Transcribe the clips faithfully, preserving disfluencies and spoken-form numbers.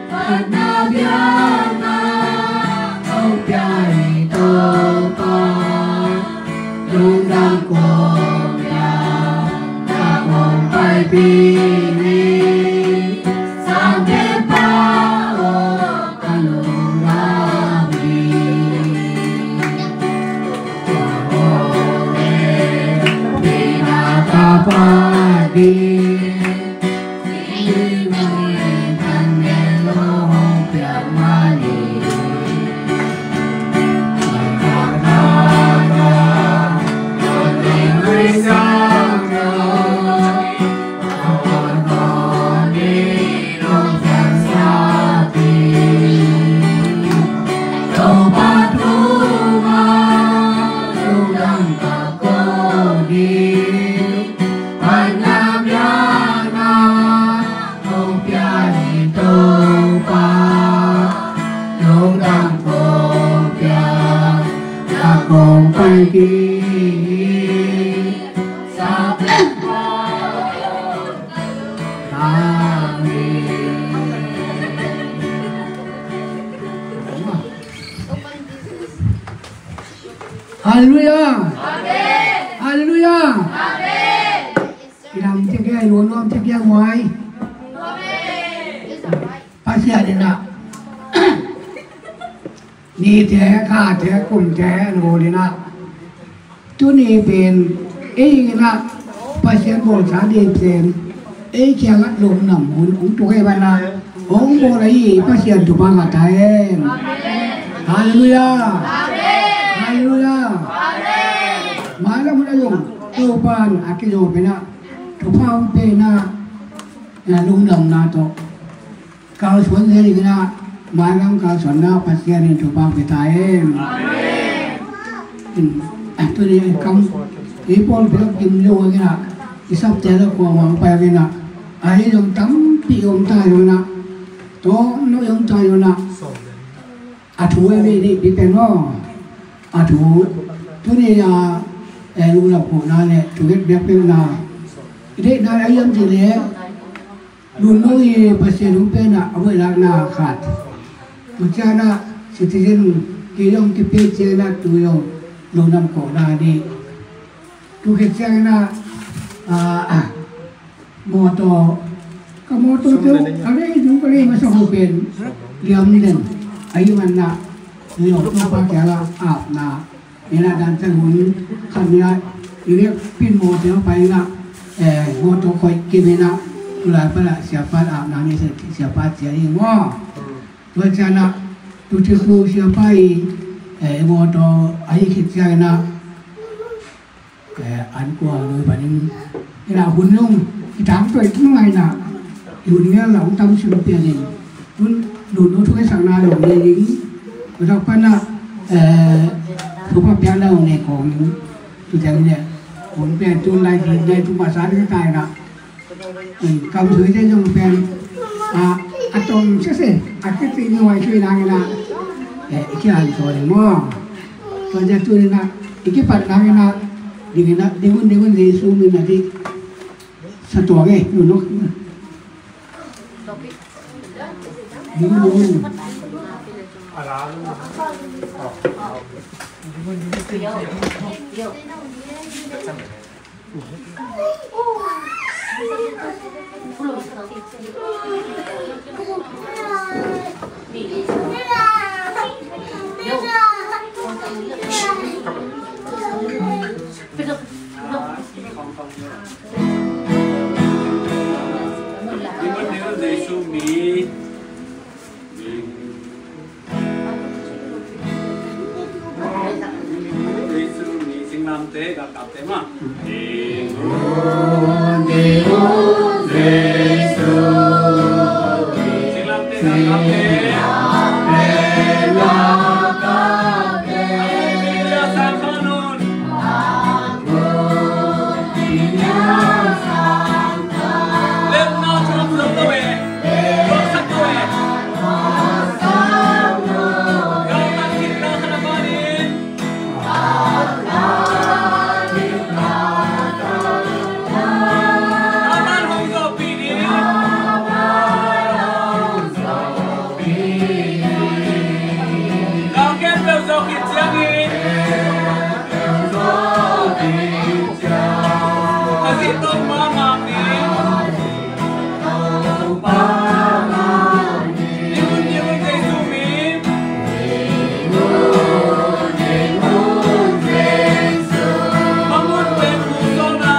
Bad na biakna hong pia hi Topa, lungdam kong pia, na kong paipih ni, Sangte Pa aw, ka lungdam hi. Tua aw e, pina ka pa ding. Hong pia hi Topa, lungdam kong pia, na kong paipih hi. Sa pek pa, amen. Halleluiah. Amen. Halleluiah. Amen. Kinam tek e, nuam tek e, muai. Pasian in ah, nite, khate, kumte, nuam in ah, tuni pen ei in ah Pasian bawlsa ding pen ei kiangah lungdam hun hong tuk hi, banah hong bawl ahi Pasian thupha ngah ta hen. Halleluiah. Halleluiah. Mailam hun a zong Topa'n a kizo pen ah thupha hong pia in ah, lungdamna tawh kalsuan zel in ah, mailam kalsuanna Pasian in thupha hong pia ta hen. Amen. Tuni kam ei pawl pen kim lo in ah, i sapte la kuamah hong pai in ah, ahi zong tampi om ta zong in ah, tawm no om ta zong in ah, a thu e, mi nih pi pen maw, a thu tuni a, eh, lungdam kohna le thu het biakpiakna i deihna a hiam cih leh, Lungdam hi. Pasian hong pia in ah a hoih lakna khat. Tua ciangin ah citizen kei zong kipia ciangin ah tu zong lungdam kohna ding. Tu khit ciangin ah, ah, ah, mawtaw, ka mawtaw tawh a rei zong ka rei masa ho pen liam den. Ahih manin ah tu zong Topa kiangah apna. Ina dan chan hun khat ni a, i vekpi in mawtaw tawh pai in ah, eh, mawtaw tawh koih kim in ah, tulai pan ah siapa apna ni, siapa ciah hi maw. Tua ciangin ah, tu ciang tu siapa i, eh, mawtaw a hih khit ciangin ah, eh, an kua lui panin, ina hun zong i tangtuah i tung lai in ah, i hun ngial la hong tam sim pian in, hun lutlut thu kisakna zong nei ding. Tua pan ah, eh, thupha piakna zong nei kawm in. Tua ciang in ah, hun pian tun lai ding, nei thupha sa ding ta in ah, eh, kam sui te zong pian, ah, a tom sese, a kiti nuai sui nang in ah, eh, i kian so ding maw. Tua ciang tuni in ah i kipat nang in ah, ding in ah, ding un, ding un, Jesu min a ding. Sa tuang e, nu nuk. Ding un, ding un. Jesu min. Jesu min, singlamteh, galkapte mah. Singlamteh, galkapte. Tawh khit ciangin a zi tawh mama ni. Ni mun ni mun Jesu min. Mangun pen kusona.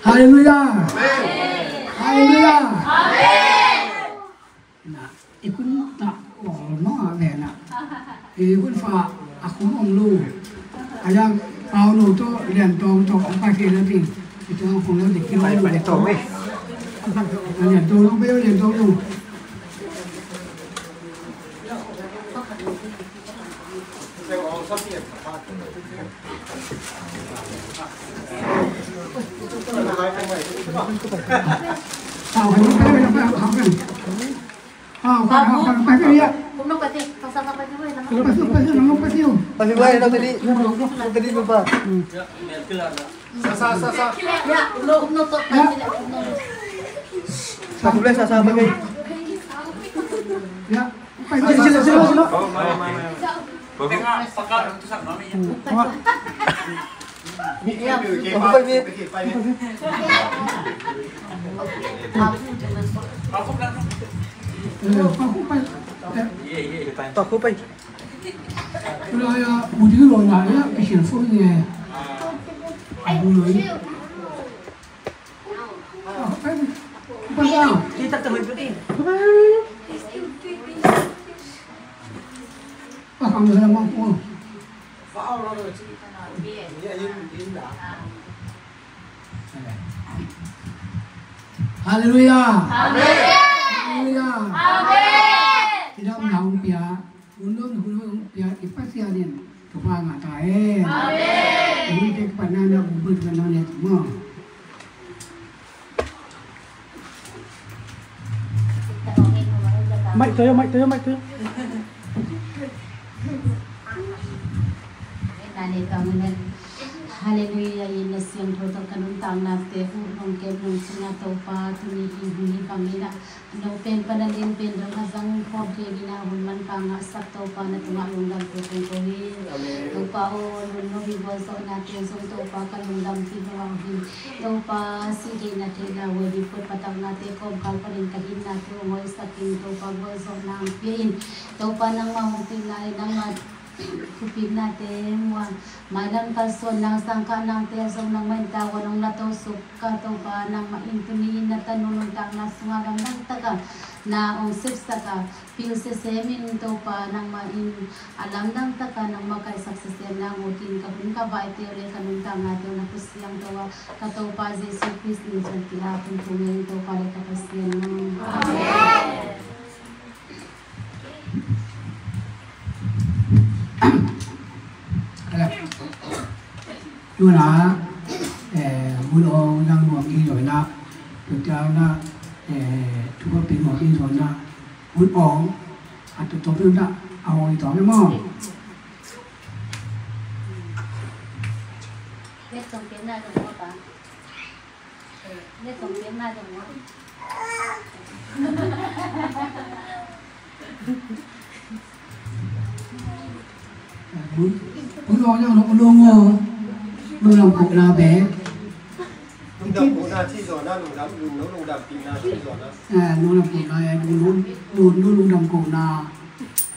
Halleluia. Halleluia. Na, i kun ta ol mong a ve na. I kun fa a kun om lu. A yang pau lu to lian tong to ong ka ke na ting. I to ong kong lo de ki lo lu. Lian tong lu, lian tong lu. Ya. Sila, sila, sila, sila. Halleluia. Amen. Halleluia. Amen. Kidam na hong pia, undon na hong pia, i Pasian in thupha ngah ta hen. Amen. Hong tek panana hong bul panana mo. Mic to yo, mic to yo, mic to yo. Hallelujah, i na siangtho tawh ka nuntaknate uh nong kep nong cina Topa, tuni i huni bangin ah no pen pana lian pen dong a zang khawm kei dina hun manpha ngahsak Topa na tungah lungdam ko kong ko hi. Amen. Topa aw, nun no hi gualzawhnate zong Topa ka lungdam hi no aw hi. Topa si deihna theihna huai diput pataknate kawmkal panin ka hinnate hong hoihsakin Topa gualzawhna hong pia in. Topa nangmah hong pihna le nangmah thupitnate muan mailam kalsuan nang sangkah nangte a zong nangmah in tavuan hong la to suk ka Topa nangmah in tuni in na tanu nuntakna sungah lamdang taka na hong sepsak a pil sesem in Topa nangmah in a lamdang taka nangmah kaihsak sesem nang utin ka hun ka vaite uh le ka nuntaknate uh na Kha Siangtho a ka Topa Jesu Khrist min suang kila kun thung in Topa le ka Pasian nang. Amen. Nuna, eh, mun ong nang nuam i zoi na, tu tia na, eh, tu ko pi nuam i zoi na, mun ong, a tu to pi na, a ong i to pi mo. Bek tong pi na dong mo pa. Bek tong pi na dong mo. Bun, bun lo nyang lo lo ngo. Lo lam ko na be. Lungdam ko na ci zo na, lungdam, lung, lungdam pi na ci zo na. Ah, lo lam ko na ya, lung, lung, lung, lungdam ko na.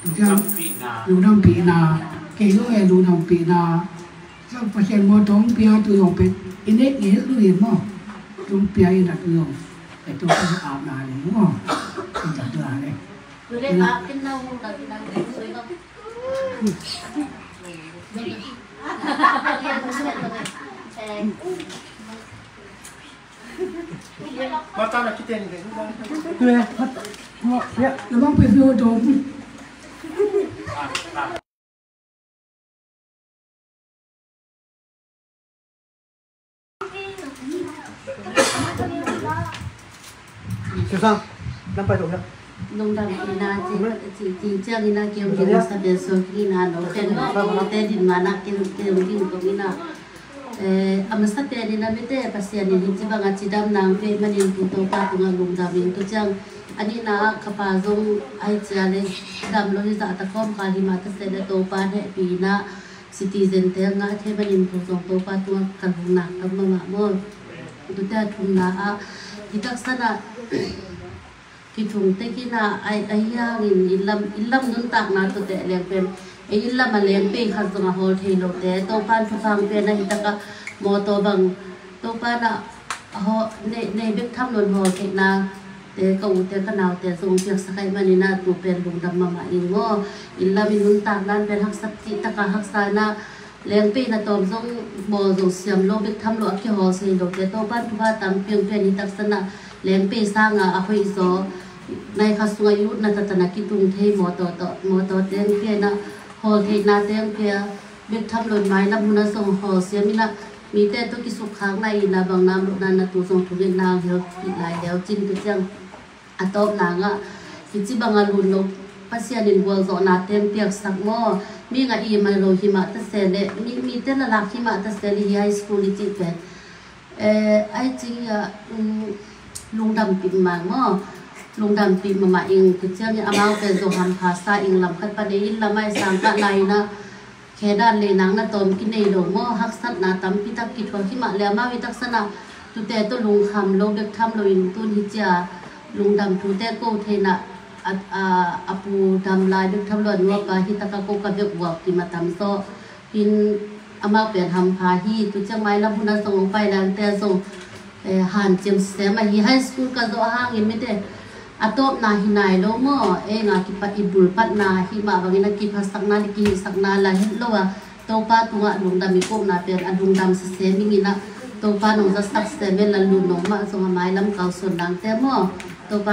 Lungdam pi na. Lungdam pi na. Kei lo ya, lungdam pi na. Sa Pasian mo tong pia tu yong pe. Ine, ine lu imo. Tong pia ina tu yong. Pe tu ap na ni mo. Ina tu ane. Lungdam ina ci, ci, ci ciang ina kiam kiam sa bel so ki ina no ken no te din mana kiam kiam kiam ko ina. Eh, a masa pen ina mite Pasian in hih ci banga cidam nang pe manin tu Topa tunga lungdam in tu ciang a nihna ka pa zong ai cia le dam lo hi zah ta khawm ka hi ma ta se le Topa hehpihna citizen te ngah thei manin tu zong Topa tunga ka lungnak tam mahmah maw. Tute a thumna ah hi taksan ah kithung tekin ah a, a hiangin inn lam, inn lam nuntakna tute leng pen ei inn lam a leng pei khat zong a hawl thei lote Topan thupha hong piakna hi takah mawtaw bang Topan ah a haw, nei, nei bek tham lo in hawl theihna te ka ute ka naute zong piaksak ahih manin ah tu pen lungdam mahmah ing maw. Inn lam i nuntakna pen haksa cih taka haksa in ah lengpei na tawm zong bawl zong siam lo bek tham lo a kihawl sei lote Topan thupha tampi hong pian hi taksan ah lengpei sanga a hoih zaw nai khat sungah i utna tatan a kitung thei mawtaw tawh, mawtaw teng pian ah hawl theihna teng pia bek tham lo in mailam hun a zong hawl siam in ah mite tawh kisukkhakna i na bang nam lohna na tu zong thungetna hong helpih lai leu cin tu ciang a tawpna ngah hi ci banga lun lo Pasian in gualzawhna teng piaksak maw. Mi ngah i mai lo hi mah ta se le mi, mite na lak hi mah ta se le hi high school i cih pen eh, ai ci ah, um, lungdampih mah maw. Lungdampih mahmah ing tu ciangin amau pen zong hampha sa ing lam khat pan ei inn lam ai sangkah lai in ah khe dan lei nang na tawm kinei lo maw, haksatna tampi tak kithuak hi mah le amau hi taksan ah tute tawh lungkham lo bek tham lo in tun hi cia lungdam thute ko thei in ah a, a, a pu dam lai bek tham lo a nuapa hi taka ko ka bek uap kim a tam zaw in amau pen hampha hi tu ciang mailam hun a zong hong pai langte a zong eh, hanciam sem ahi high school ka zawh hangin mite a tawpna hi nai lo maw. Ei nga kipat i bulpatna hi mah bangin a kiphatsakna le kihihsakna la het lo a Topa tungah lungdam i kohna pen a lungdam sisem ingin ah Topa nong zatsak sem e la lun nong mah zong a mailam kalsuan dangte maw. Topa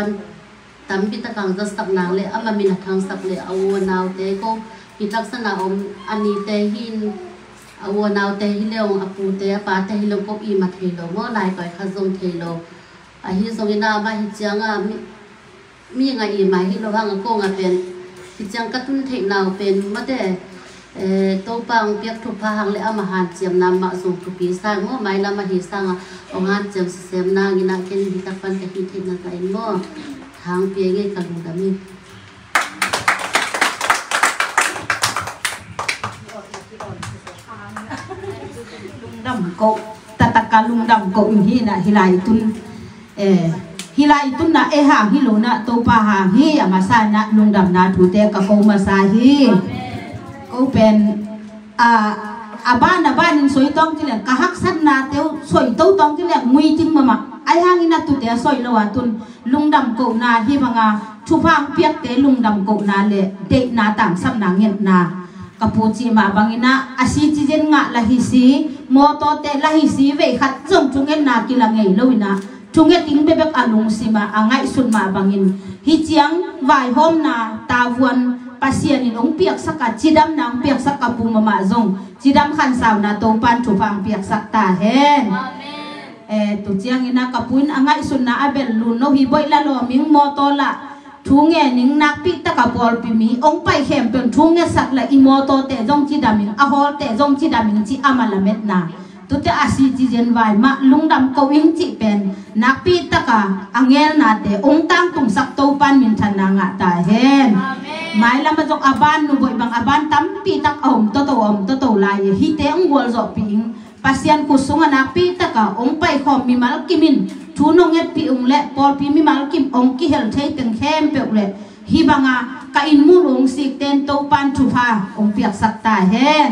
tampi tak hong zatsak nang le amah min a thangsak le a u a naute ko hi taksan a om a nite hi in a u a naute hi le hong a pute a pate hi le hong ko i ma thei lo maw lai koi khat zong thei lo. Ahi zongin ah amah hi ciangah mi, mi ngah i mai hi lo hang a kong a pen hi ciang ka tun theih nau pen mate Eh, Topa hong piak thupha hang le ama hanciamna mah zong thupi sang maw, mailam ahi sanga hong hanciam sisem nangin ah ken hitak pan ka hih theihna ka in maw. Hang pia ngei ka lungdam hi. Lungdam ko, tataka lungdam ko in hi na hilai tun. Eh, hilai tun na e hang hi lo na Topa hang hi a masa na lungdam na thute ka ko masa hi. Ko pen a a ban a ban in soi tong kileng ka haksat na teu soi to tong kileng ngui ting mama ai hang in a tute a soi lo a tun lungdam ko na hi banga thupha hong piakte lungdam ko na le deihna tangsapna ngetna ka pu ci mah bangin ah a si ci zen ngah la hi si mawtawte la hi si vei khat zong thungetna kila ngei lo in ah thunget ing bebek a lungsim ah a ngaihsut mah bangin hi ciang vaihawmna tavuan Pasian in hong piaksak a cidamna hong piaksak ka pu mama zong cidam khansauna Topan thupha hong piaksak ta hen. Eh, tu ciangin a ka puin a ngaihsutna a bel lun lo hi boih la lawming mawtaw la thu ngening nakpi taka pawlpi mi ong pai khempeuh thu ngetsak la i mawtawte zong cidaming a hawlte zong cidaming ci ama lametna tute a si ci zen vai mah lungdam ko ing cih pen nakpi taka a ngelnate ong tangtungsak Topan minthanna ngah ta hen. Mailam a zong a ban nu boih bang a ban tampi tak a om toto om toto lai hite ong gualzawhpih ing Pasian khut sungah nakpi taka ong paikhawm mimal kimin thu nong etpih ung le pawlpi mimal kim ong kihel thei teng khempeuh le hi banga ka inmun ung sikten Topan thupha ong piaksak ta hen.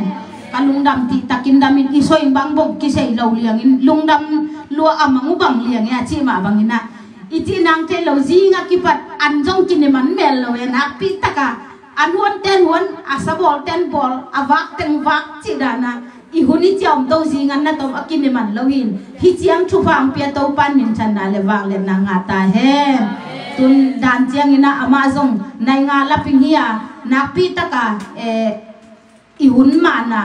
Ka lungdam tih takin damin i soing bang bong kisei lo liangin lungdam lua a mang uh bang liang e a cih mah bangin ah i cih nang thei lo zingah kipat an zong kineman mel lo e nakpi taka an huan ten huan a sabawl ten bawl a vak teng vak cih dana i hun i ciam to zingan na tom a kine man lo hin hi ciang thupha ang pia Topan min channa le vak le na nga ta hen. Tun dan ciang ina ama zong nai nga laping hi a nakpi taka eh, i hun mana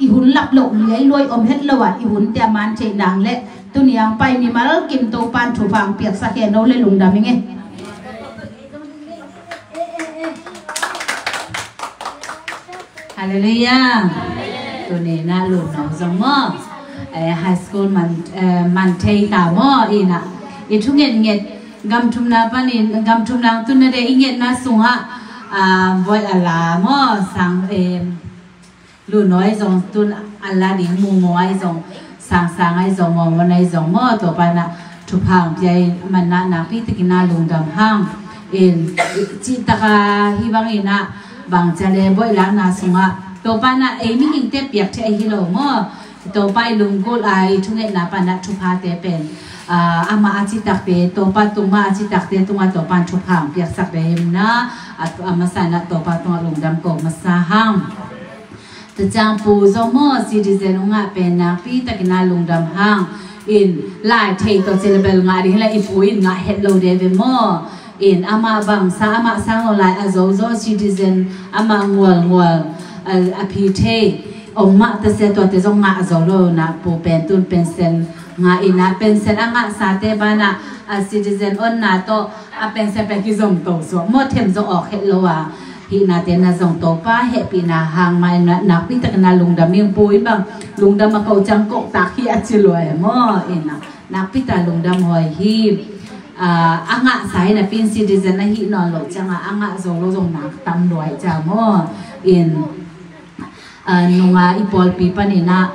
i hun lap lo liai luai om het lo a i hun te a man thei nang le tuni ang pai mimal kim Topan thupha ang piak sa khe no le lungdam inge. Hallelujah. Tuni na lu no zong mo eh, high school man eh, man thei ta mo ina i thu nget nget gam thum na panin gam thum nang tun na de i nget na sunga ah, voi ala mo sang eh, lu noi zong tun ala ding mu mo ai zong sang sang ai zong mo mo nai zong mo to pa na thupha ang piai man na na pi tikina lungdam hang in ci taka hi bang ina bang chale boi lang na sunga to pa na ei mi hing te piak the hi lo mo to pa i lunggul ai thu nget na pa na thupha te pen ah, ama a ci tak te to pa tung ma a ci tak te tung a to pa thupha ang piak sak te him na a masa na to pa tung a lungdam ko masa hang. Tacang pu zong maw citizen ungah pen nakpi takin a lungdam hang in lai thei tawh celebel ngah ding hila i pu in ngah het lo de ve maw in amah bangsa amah sang lo lai a zo zo citizen amah ngual ngual a phi thei om mah ta sia tuate zong ngah zo lo na pu pen tun pensen ngah ina pensen a ngah sate bana a citizen onna tawh a pensen pen kizom to suak maw them zong awk het lo a hihna te na zong Topa hehpihna hang mai na nakpi tak na lungdam ing pu in bang lungdam a ko cang kok tak hi a ci lua e maw in a nakpi ta lungdam hoi hi. A ngah sai na pin citizen a hih nawn lo cang a a ngah zo lo zong nak tam lua e ca maw in nunga i pawlpi panin ah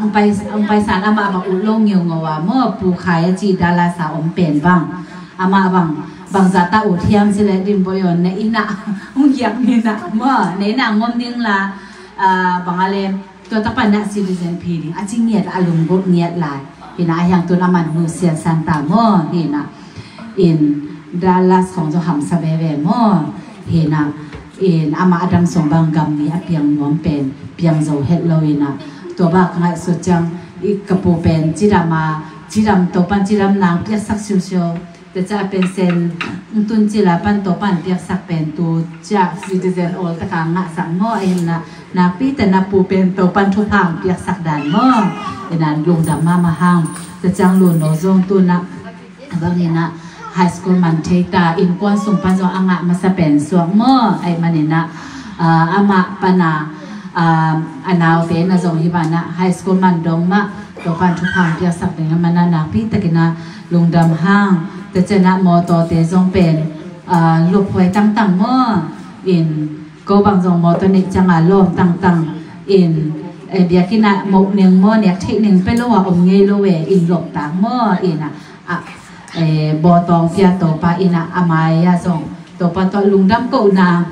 ang paisan amah bang ut lo ngiungo a maw pu khai a ci Dallas a om pen bang amah bang bangzah ta ut hiam si le din boy on ne ina ung giak ni na maw ne ina ngom ding la bang a le tua ta pan na citizen phi ding a ci ngiat a lunggulh ngiat lai ina a hiang tun a man nu sian san ta maw ina in Dallas khong zong hamsa veve maw hina in ama adam song bang gam ni a piang nuam pen piang zo het lo ina tua bak ngai so cang i kapu pen cidam a cidam to pan cidam nang piak sak siu siu te ca pensen tun cila pan to pan piak sak pen tu ca citizen all ta ka ngah sak maw a hina nakpi te na pu pen to pan thu phang piak sak dan maw ina lungdam ma ma hang te cang lu no zong tu na bangin ah high school man thei ta innkuan sung pan zong a ngah masa pen suak maw ai manin ah amah pan a A naute na zong hi banah high school man dong mah Topan thupha piaksak ding a manah nakpi takinah lungdam hang. Tecena mawtawte zong pen luphuai tangtang maw in, ko bang zong mawtaw neih cianga lawm tangtang in, biakinnah moh ning maw, nek theih ning pe lo a om ngei lo e in lawmtak maw inah, bawtawng pia Topa inah a mai-ah zong Topa tawh lungdam kohna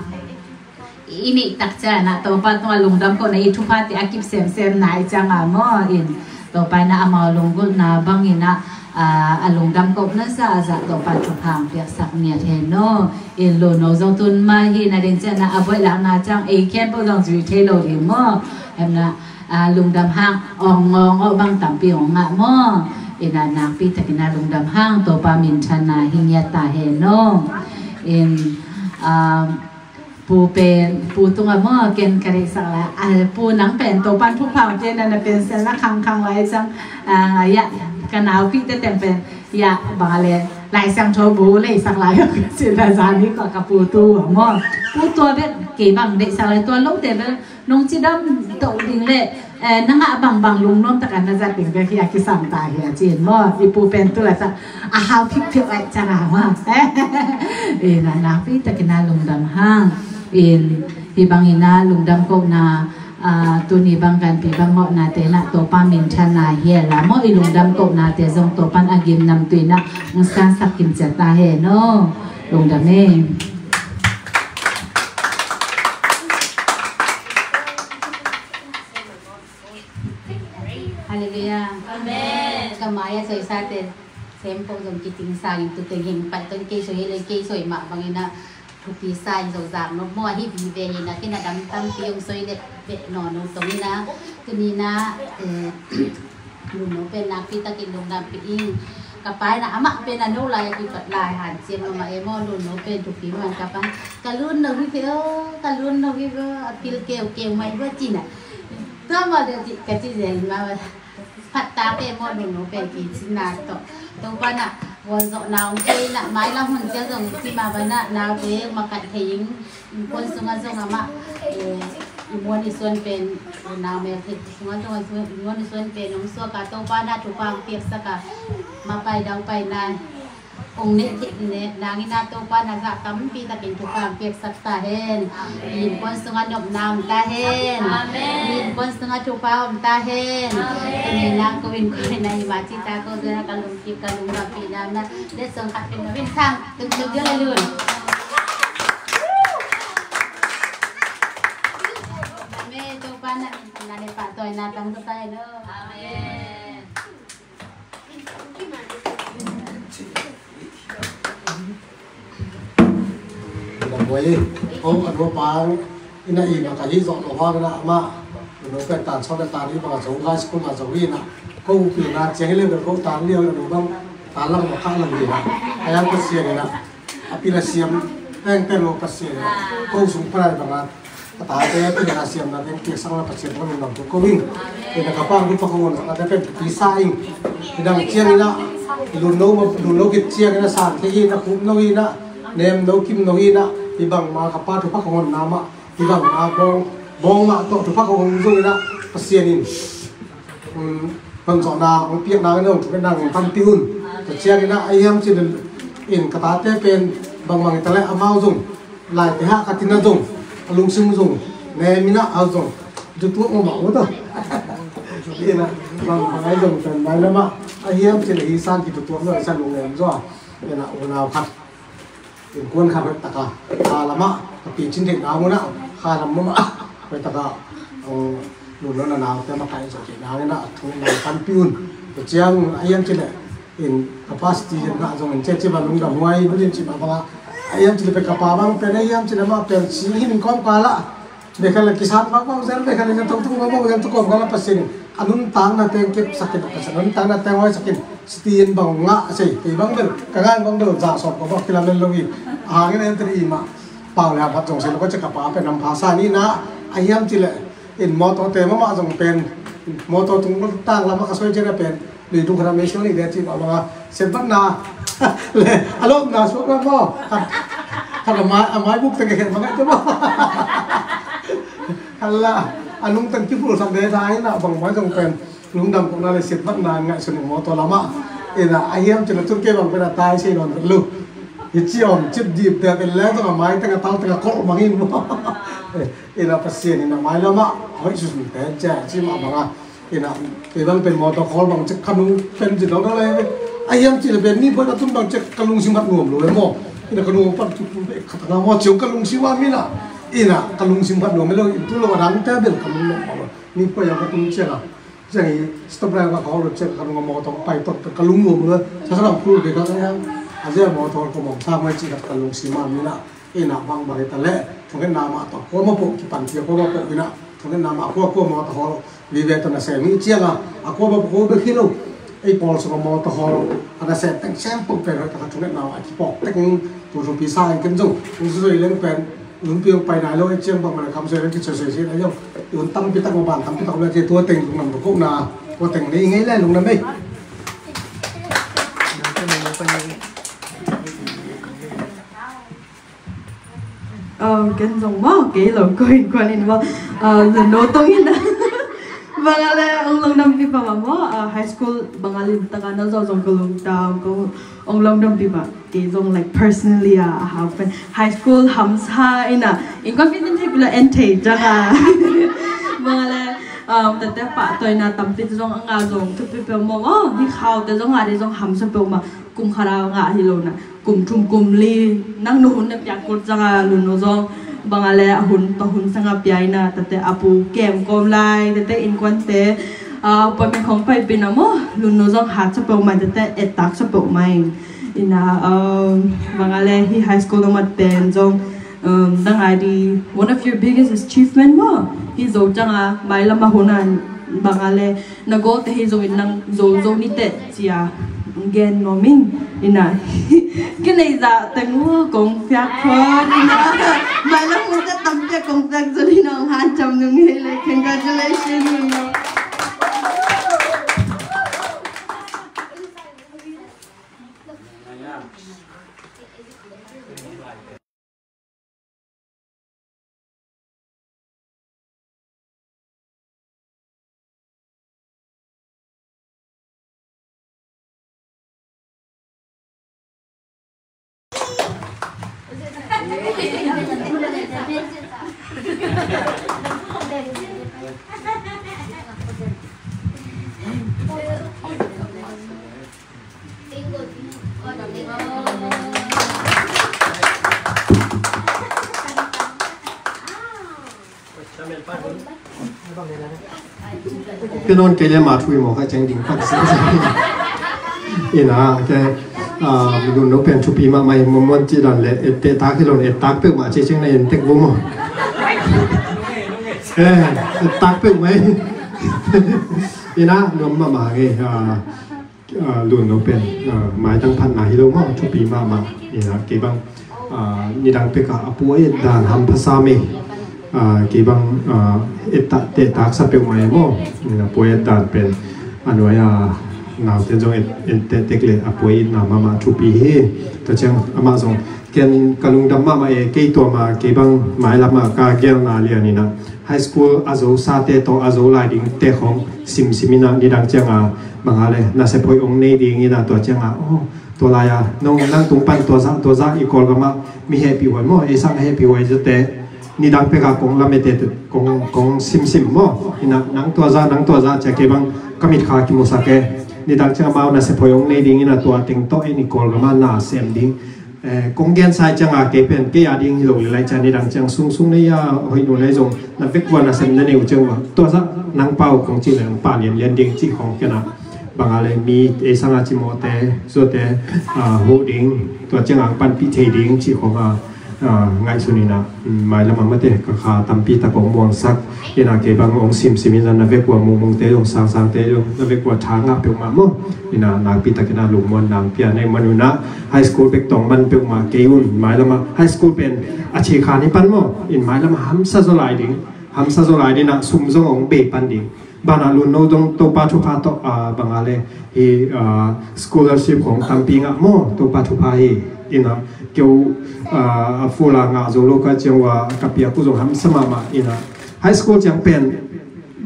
i neih tak cianah Topa tungah lungdam kohna i thuphate a kip semsem nai cianga maw in, Topa inah amau lunggulhna banginah a lungdam kohna zahzah Topa thupha ang piaksak niat hen aw. In luno zong tun mah hi na ding cianah a buailakna ciang ei khempeuh zong zui thei lo ding maw. Hemna lungdam hang awng ngawng awh bang tampi awng ngah maw. Inah nakpi takinah lungdam hang Topa minthanna hi ngiat ta hen aw. In Pu pen, pu tungah maw ken ka deihsak lai a, pu nang pen Topan thupha piakna na pension na khangkhang lai ciang, ya ka naupite teng pen ya bang a le Lai Siangtho bu leisak lai ka cina zani ka ka pu tu maw. Pu tua bek kei bang deihsak lai, tua lote bek nong cidam toh ding le na ngah bangbang lungnuam taka na zat ding bek hi a kisam ta hi a cin maw. I pu pen tu la tak a hau phikphik lai canga maw. Inah nakpi takina lungdam hang. In hi bangina lungdam kohna tuni bang kanpi bang mawhna tenah Topa minthanna hi a la maw, i lungdam kohnate zong Topan a gimnam tuinah hong sansak kimcia ta hen aw. Lungdam e. Halleluiah. Amen. Ka mai-ah soisate sempoh zong kiting sangin tuteng hing pat ton kei soi hi le kei soi mah banginah thupi sa in zong zak nop maw, ahi vive hinah kinah dam tampi hong soi le beh nawnu tong inah tuninah Lunno pen nakpi takin lungdam pih ing. Ka pa inah amah pen a no lai a kipat lai hanciam amah e maw, Lunno pen thupi man ka pa ka Lunno hi ve aw, ka Lunno hi ve aw, a pil keukeu mai ve cinah. Tua maw deuh cih ka ci zen ma phat tak e maw, Lunno pen kicinna tawh Topa inah gualzawhna hong pia inah mailam hun ciang zong ci ma banah naute makaih thei ing. Innkuan sungah zong amah i muan i suan pen, nau mel thei sungah zong i muan i suan pen hong suak a, Topa na thupha hong piaksak a, mapai daupai na hong neih theih nangin a Topa na zah tampi takin thupha hong piaksak ta hen. I innkuan sungah nopna om ta hen. I innkuan sungah thupha om ta hen. Tuni na ko innkuan na i mah ci ta ko zena ka lungkip ka lungkip na na. Letsong khat pen na vin sang tung tung dia la lun. Amen. Topa na min na le pa toi na tang sa tai lo. Amen. Ina buai. Oh, anu pang. Ina i ma ka hi zo lo ha na ma. Anu pen tan so na tan i ma ka zo high school ma zo ina. Ko pi na chiang le ko tan le anu bang. Tan lang ma ka lang ina. Ayang ka siang ina. A pil a siam pengpeng lo Pasian in ko sung parai banga a tate a pil a siamna teng piaksak na Pasian banga lungdam tung ko ing. Ina ka pang dupa ko ngon a te pen pi sa ing. Ina ciang ina i lun lo ma lun lo kit ciang ina san te ina kum lo ina nem lo kim lo ina i bang ma ka pa dupa ko ngon na ma i bang ma bong bong ma to dupa ko ngon zong ina Pasian in. Hon zawhna hong piakna nong thupi nang tampi un. Tua ciangin ah a hiam cin in ka tate pen bangbang i ta leh amau zong laite hah ka tina zong a lungsim zong ne mina a zong tutuak mah mah uh ta. Ina bangbang ai zong pen mai lamah a hiam cin a hi san kitutuak zong a san lungnem zaw a ina unau khat. Innkuan khat hoih taka kha lamah ka picin theihna munah kha lam munah hoih taka lun lo na naute makaih zawh theihna ngenah a thu nang panpi un. Tua ciang a hiam cileh in capacity ngah zong in ceh cibah lungdam huai bunin cibah bangah a hiam cileh pe ka pa bang pen a hiam cileh mah pen si hin kawmkalah Bekha le kisan bang bang zel bekha le na tong tung bang bang zel tu kawm kala Pasian in a nuntakna teng kepsakin a Pasian a nuntakna teng hoisakin sitin bang ngah a sei kei bang bel ka ngai bang bel za sawm ko bang kilamen lo hi. A hangin en teri i mah pau le a bat zong sei lo ka cek a pa pen nam pha sa ni na a hiam cileh in mawtaw te mahmah zong pen mawtaw tung tang lamah ka soi cian a pen Leidung khat a mei siang leide cih mah banga siatbatna le a lawpna suak lam maw? Khat a mai, a mai buk teng a khen bangah te maw? Khat la A nungtang kipulsak deda in ah bangmah zong pen lungdam kohna le siatvatna ngaihsun in mawtaw lamah in ah a hiam cin a tun kei bang pen a tai sei nawn vet lo. Hi ci om cip dip dep in leng zong a mai teng a tal teng a kolh mang in maw. In ah Pasian in ah mai lamah hoih susun pen cia ci mah bang a. In ah kei bang pen mawtaw khawl bang cek ka nung pen zin lo na le. A hiam cin a pen ni pen a tun bang cek ka lungsim hat nuam lo e maw. In ah ka nung pan tu tu khat a ngam maw ciong ka lungsim a min ah. In ah ka lungsim hat nuam e lo in tu lo a dang te bel ka lung nuam lo. Ni pua yang ka tung ciang a, ciang i stop line ka khawng lo ciang ka lung a mawtaw pai tot ka lung nuam lo. Sa sa lam kul ke ka ka yang a zia mawtaw ko mawng sa mai ci ka ka lungsim a min ah. Ina bang bang ita le thungetna mah tawh kua mah poh kipan cia kua mah poh ina thungetna mah kua kua mawtaw hawl vive tawh na sem i ciang a, a kua mah poh kua bek hi lo. Ei pawl sung a mawtaw hawl a na sem teng sem poh pen hoih taka thungetna mah a kipawk teng tu thupi sa in ken zong ung su zoi leng pen Lungpi hong pai nai lo, ei ciang bang mah le kham soi leng kit soi soi sin a zong i un tampi tak mah ban tampi tak lo, ei tua teng lungdam tua kohna tua teng nei ngei le lungdam ei. Ken zong maw kei lo ko in kuan in maw, no tong in. Bang a le ong lungdam pi pa maw, high school bang a lim taka na zong zong ko lungdam ko ong lungdam pi pa. Kei zong like personally a, a hau pen high school hamsa ina in confident thei pila en thei cang a. Bang a le um, tete pah toina tampi te zong a nga zong thupi peuh maw, oh, hi khau te zong a de zong hamsa peuh ma kum khat a nga hi lo na kum thum kum li nang nu hun ne piak kut cang a lun no zong bang a le a hun to hun sang a pia ina tete a pu kem kom lai tete in kuan te a pa mi khong pai pin a maw lun no zong hat sa peuh mai tete et tak sa peuh mai. Ina, um, bang a le hi high school na mat pen zong, um, dang a di one of your biggest achievement maw. Hi zo cang a mai lam a hun a bang a le na go te hi zo in nang zo zo ni te cia gen no min. Ina, ki nei za teng u kong fiak khon ina. Mai lam hun te tam te kong fiak zo ni nong han cam nung hi le congratulations. Ken on kei le ma thui maw kha ceng ding phat si. Ina ke, ah, lun no pen thupi mahmah hi maw, muan ci dan le et te tak hi lo, et tak peuh mah ci ceng na en tek bu maw. Eh, et tak peuh mai. Ina nuam mahmah nge, ah, ah, lun no pen, ah, maitang phatna hi lo maw, thupi mahmah. Ina kei bang, ah, nidang pek a a pu a et dan hampha sam e. Ah, kei bang, ah, et tak, et tak sa peuh mai maw. Ina pu a et dan pen a nuai a naute zong et, et tek tek le a pu a itna mahmah thupi hi. Tua ciang amah zong ken ka lungdam mahmah e, kei tua ma kei bang mailam a ka gelna lian ina high school a zo sate tawh a zo lai ding te khong simsim ina nidang ciang a bang a le nasep hoih ong nei ding ina tua ciang a, oh, tua lai a nong nang tung pan tua zah tua zah i Kawlgam ah mi hehpih huai maw, ei sang a hehpih huai zate nidang pek a kong lamete kong, kong simsim maw, ina nang tua zah nang tua zah cia kei bang ka mit kha kimusak e. Nidang ciang a mau nasep hoih ong nei ding ina tua teng tawh ei ni Kawlgam ah na sem ding. Eh, kong gen sai ciang a kei pen kei a ding hi lo le lai ciang nidang ciang sungsung nei a hoih nu nei zong na vek ua nasem na neu ciang ua tua zah nang pau kong ci le nang pa lian lian ding ci khong ken a bang a le mi ei sang a ci mawte zuate, ah, huh ding tua ciang a panpih thei ding ci khong a, ah, ngaihsun ina, mm, mailam a mate ka kha tampi tak kong muangsak. Ina kei bang ong simsim ina na vek ua mungmungte zong sangsangte zong na vek ua tha ngah peuhmah maw. Ina nakpi tak ina lungmuan nang pia nei man una high school bek tawng man peuhmah kei un mailam a high school pen a ci khan hi pan maw. In mailam a hamsa zaw lai ding, hamsa zaw lai ding a sum zong ong bei pan ding. Bana lun no dong Topa thupha tawh, ah, bang a le hi, ah, scholarship khong tampi ngah maw Topa thupha hi. Ina keu, ah, a fula ngah zo lo ka ciang ua ka piak uh zong hamsa mahmah ina High school ciang pen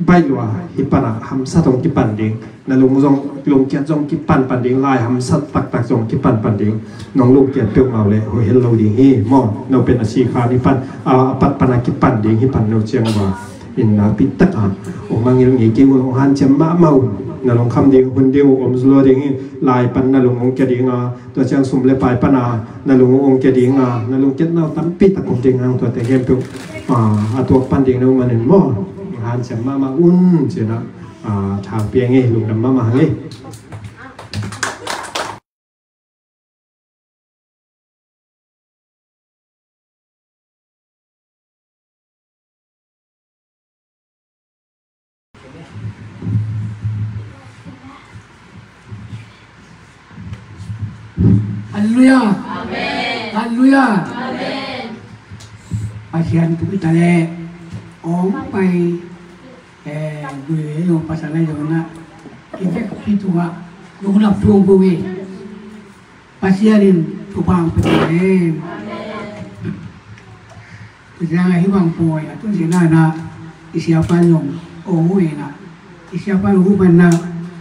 baih lua hi pan a, hamsat hong kipan ding, na lung zong, lungkiat zong kipan pan ding, lai hamsat taktak zong kipan pan ding. Nong lungkiat peuhmah uh leh hoih hel lo ding hi maw. No pen a sikha ni pan a, a pat pan a kipan ding hi pan no ciang uh a, in nakpi tak a hong mangngilh ngei kei un, hong hanciam mahmah un. Na lungkham ding, hun ding uh om zaw lo ding hi. Lai pan na lung hong kia ding a, tua ciang sum le pai pan a na lung hong kia ding a, na lungkiat na uh tampi tak om ding hang, tuate khempeuh a, a tuak pan ding na uh manin maw, hanciam mahmah un ci-in a, a, thang pia ing ei, lungdam mahmah ing ei. Halleluiah. Amen. Halleluiah. Amen. Pasian tung i ta leh hong pai, eh, gui lo pasal lai zong na i vekpi tungah lungdam thu hong ko hi. Pasian in thupha hong pia ta hen. Tua ciang a hih bang pawi a tun sina na i siapa zong hong hu hi na, i siapa hong hu pan na,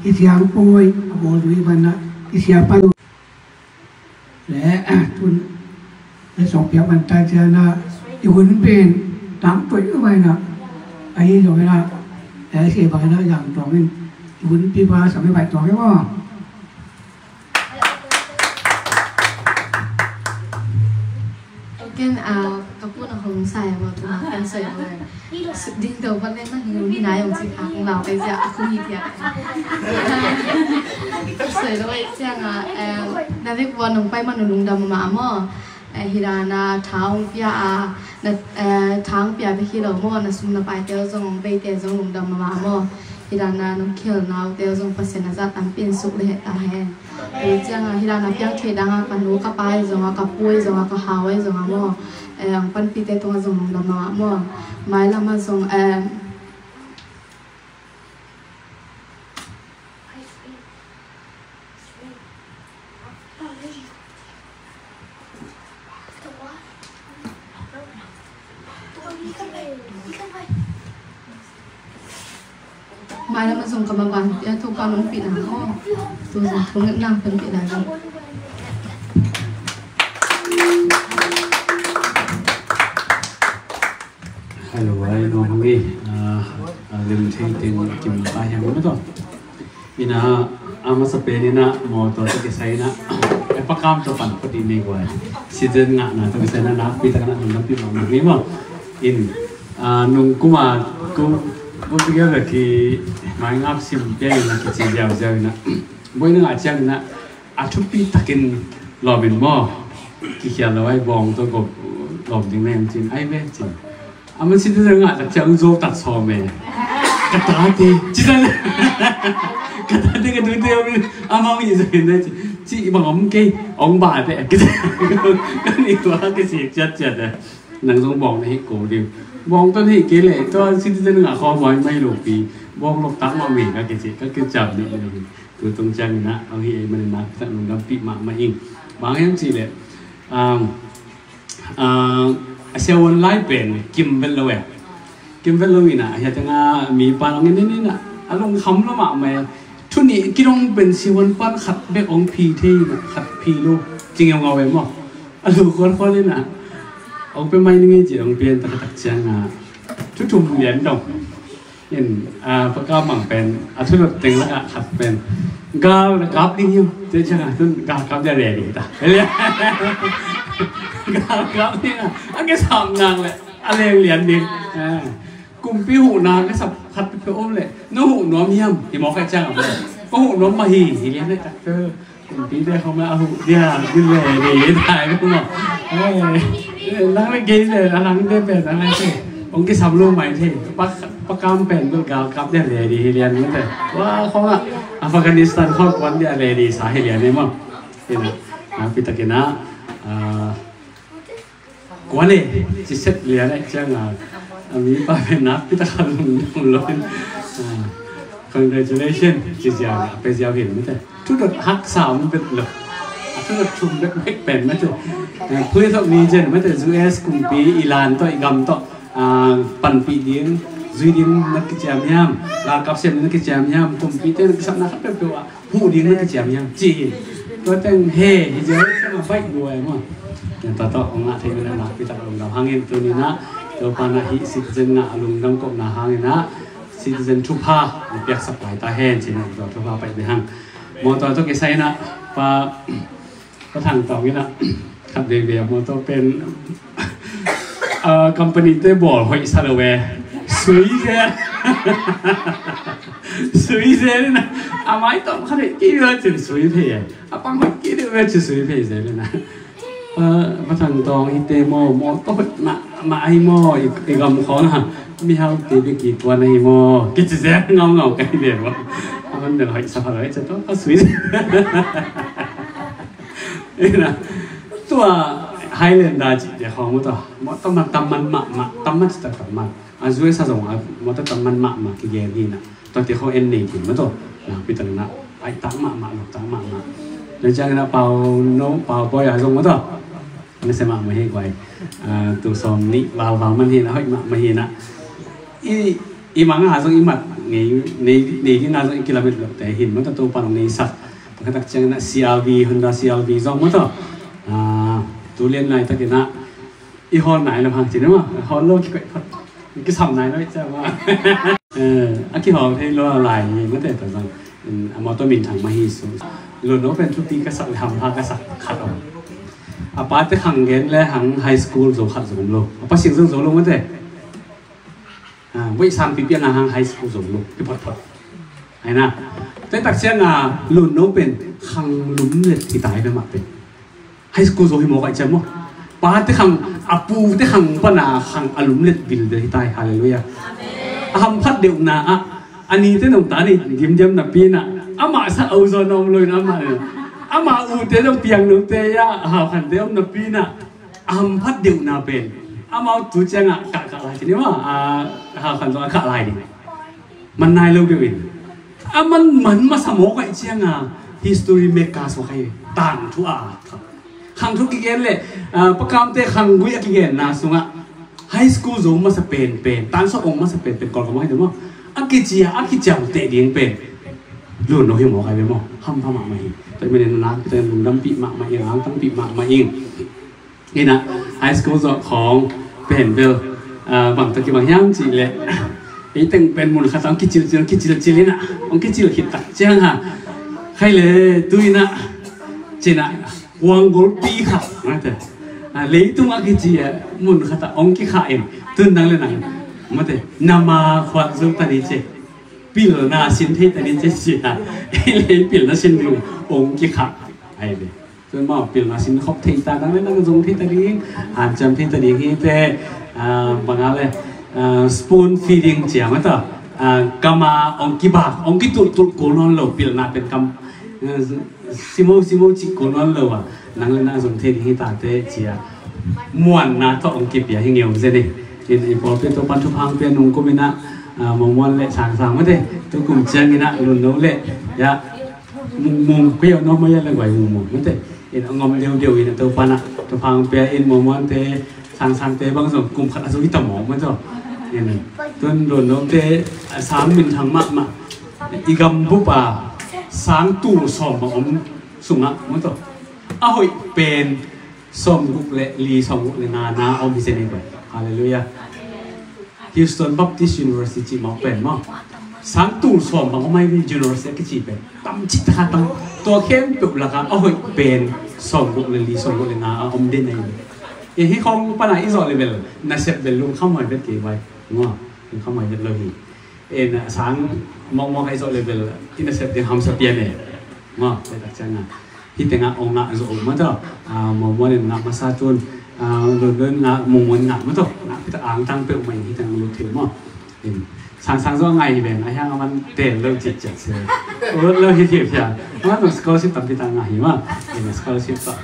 i siang pawi a bawl tu hi pan na, i siapa zong le tun le song piak man tai ciang na, i hun pen tang tuai uh mai na, ahi zong hi na, le si bang na yang tuang in, i hun pi pa sam i bai tuang hi maw. Ken, ah, ka pu na hong sai a maw, tu na kan sai a maw. Suk ding to, but then na hing ni na yong si ka hong lau kai zia, a khu hi tia. Sai lo ai siang a, eh, na dik wa nong pai ma nu lungdam ma maw. Eh, hi la na thang pia a, na, eh, thang pia bek hi lo maw, na sum na pai te zong, bei te zong lungdam ma maw. Hi la na nong khel nau te zong Pasian a zat tampi in suk le he ta hen. Tua ciang a, hi la na piang thei dang a, ka nu ka pa i zong a, ka pu i zong a, ka hau i zong a maw. Eh, ang panpih te tung a zong lungdam a maw. Mailam a zong, eh, Mailam a zong ka maban pia Topa nong pih na aw. Tu zong thunget nang panpih lai lo. Hello, ai no hong i, ah, ah, lim thei teng kim pa hiam lo to. Ina, a masa pen ina, mawtaw tawh kisai ina, e, Pa Kam tawh pan phot i nei guai. Citizen ngahna tawh kisai ina, nakpi tak ina, nung lampi mak mak ni maw. In, a, nung kuma, kum, kum pi kia ki, mai ngap sim pia ina, kici ziau ziau ina. Boi ina ngah ciang ina, a thupi takin lawm in maw. Kikhial lo ai bawng tawh gawp lawm ding nem cin, ai ve cin. A man citizen ngah tak ciang zo tak sawm e. Ka tate, ci ta le. Ka tate ka tute om in, amau i zo in ci. Ci bang om kei, ong ba te. Ka ni tua ka sik ciat ciat e. Nang zong bawng na hi ko ding. Bawng tawh na hi kei le, tua citizen ngah khawm mai mai lo pi. Bawng lok tak mah mi ka kici, ka kiciam ni ni. Tu tung ciang ina, ang hi ei manin na, tak nung lampi mahmah ing. Bang hiam ci le. Um, Ah, a siavuan lai pen kim vet lo e. Kim vet lo ina, a hiateng a mi pa long in ina, a lungkham lo mahmah e. Thu nih kidong pen siavuan pan khat bek ong phi thei ina, khat phi lo. Ci ngeungau e maw. A lu khuan khuan ina. Ong pe mai ning e ci ong pe tak tak ciang a. Thu thum lian dong. In, a, Pa Kam mang pen, a thu dot teng lakah khat pen. Gal na kap ding hiam, te ciang a, tun gal kap dia le ding ta. Gal kap ding a, a ke sam nang le, a leng lian ding. A, kumpi huhna ke sap khat pe om le, no huh nuam hiam, hi mawk a ciang a. Ko huh nuam mah hi, hi lian le tak te. Kumpi te khawng a huh dia, gil ve ve tai ko maw. Eh, eh, nang le gei le, a nang te pen, a nang te. Ong kisam lo mai thei. Pa, Pa Kam pen, bel gal kap dia le di hi lian mate. Wa, khawng a, Afghanistan khawng kuan dia le di sa hi lian ni maw. Ina, a, pi takin a, a, Kuan e, ci set lian e ciang a, a mi pa pen nakpi tak a lungdam lo in. A, congratulations, ci ziau a, pe ziau hin mate. Thu dot haksa om bet lo. A thu dot thum bet bek pen mate. A, Pledge of Allegiance mate, U S kumpi i lan tawh, i gam tawh, a, panpih ding, Zui ding na kiciam hiam, galkap sem ding na kiciam hiam, kumpite na kisapna khat peuhpeuh ah huh ding na kiciam hiam ci hi. Tua teng he hi zel, teng a baih lua e maw. Tua tawh hong ngah thei mi na nakpi tak a lungdam hangin tuni-in ah Topa na hih citizen ngah a lungdam kohna hangin ah citizen thupha na piaksak lai ta hen ci-in ah tua thupha paih ding hang. Maw tua tawh kisai-in ah pa Pa Thang Tawng in ah khat veve a mawtaw pen company te bawl hoih sa lo e. Sui zel. Sui zel in ah a mai tawm khat hoih kei ve cin sui phei e. A pang hoih kei deuh ve cin sui phei zel in ah Pa Thang Tawng hi te maw, mawtaw hoih mahmah ahi maw, i gam khawng a mihau te bek kituan ahi maw kici zel ngaungau ka hi ve maw. A man bel hoih sa pha lo e, ca tawh a sui zel. Ina, tua Highlander cihte khawng maw tua, maw tamman, tamman mahmah, tamman cihtak tamman. A U S A zong a maw tua tamman mahmah kigen hi na. Tuate khawng en nei khin maw tua. Nakpi takin ah aihtak mahmah, lawptak mahmah. Tua ciangin ah Pau No, Pau Bawi a zong maw tua, na sia mahmah hi guai. Tul sawm nih valval man hi na, hoih mahmah hi na. I, i manga zong i mat ngei, nei, nei ding a zong i kilamet loh te hin maw tua, Topa nong neisak. Tua khatak ciangin ah C R V, Honda C R V zong maw tua. Tu lian laitakin ah i hawl nai lo hang ci na maw, hawl lo kikoih phot, kisam nai lo i ciang maw. A kihawl thei lo lai hi maw te tua zong. A mawtaw minthang mah hi sung. Lunno pen thupi ka sak le hampha ka sak khat om. A pate khang gen le hang high school zo khat zo om lo. A pa sing zong zo lo maw te. Voih sangpi piang a hang high school zo lo kiphotphot. Aina, tua tak ciang a Lunno pen khang lumlet hi tai, pia mah pen high school zo hi mawk a i ciam maw. Pate khang, a pute khang pana khang a lumlet bilbel hi tai. Halleluiah. A hamphat deuhna ah a nite nong ta ni dimdiam napi in ah, amah sa a u zaw na om lo in amah, amah ute zong piang note ah a haukhante om napi in ah, a hamphat deuhna pen amau tu ciangah kahkah lai ci ni maw. A haukhan zong a kah lai ding. Man nai lo deuh in a man, man masa mawk ahih cianga history maker suak ahi. Tangthu a khang thu kigen le, pakamte khanggui a kigenna sungah high school zo masa penpen, tansawp ong masa penpen, Kawlgam ahi deuh maw, a kici a, a kiciamteh ding pen Lunno hi mawk ahi ve maw. Hampha mahmah hi. Tua hi manin a nakpi takin lungdampih mahmah ing, angtangpih mahmah ing. Ina, high school zawh khawng pen bel bang tawh kibang hiam cih leh, ei teng pen mun khat ah hong kicilcil, hong kicilcil ina, hong kicil khit tak ciang ha, khai le tu ina, cina kuang golpi khat mate, leitung a kici a mun khat ah hong kikhah in, tun nang le nang mate, nama khuat zo ta ni ci, pilna sin thei ta ni ci, ci a, ei le pilna sin lung hong kikhah ai ve. Tun maw pilna sin khop thei ta, nang le nang zong thei ta ding, hanciam thei ta ding hi te, bang a le, spoon feeding cia mata, kama hong kibak, hong kitulhtul kul nawn lo, pilna pen kam simo simo cih kul nawn lo a, nang le nang zong thei ding hi ta te cia, muanna tawh hong kipia hi ngeu zen e. In i pawlpi Topan thupha hong pia nung kum ina, Mawmuan le Sangsang mate, tu kum ciang ina Lunno le ya Mungmung, koi a nuam a ya le guai Mungmung mate. In a ngom deudeu in a Topan a thupha hong pia in Mawmuante, Sangsangte bang zong kum khat a zo hi ta mawk mate. In tun Lunnote a sang minthang mahmah, i gambup a sang tul sawm bang om sungah mate, a hoih pen sawmguk le li, sawmguk le nga na om hi zen ei guai. Halleluiah. Houston Baptist University cih mawk pen maw, sang tul sawm bang om ai ve, university a kici pen tam cih takha tam. Tua khempeuh lakah a hoih pen sawmguk le li, sawmguk le nga a om den ai ve. E, hih khawng pana i zawh le bel nasep bel lungkham huai vet kei vai maw. Lungkham huai vet lo hi. E, na sang mawkmawk a i zawh le bel i nasep ding hamsa pian e maw. Tua tak ciang a hih tengah ong ngah zo uh mataw. Mawmuan in ngah masa tun, Lunlun ngah, Mungmuan ngah mataw. Ngah pitak angtang peuhmah in hih tengah lut thei maw. Sangsang zo a ngai hi ven a hiang a man tel lo citciat se. Ut lo hi thei phial. A man tong scholarship tampi tak ngah hi maw. Scholarship tawh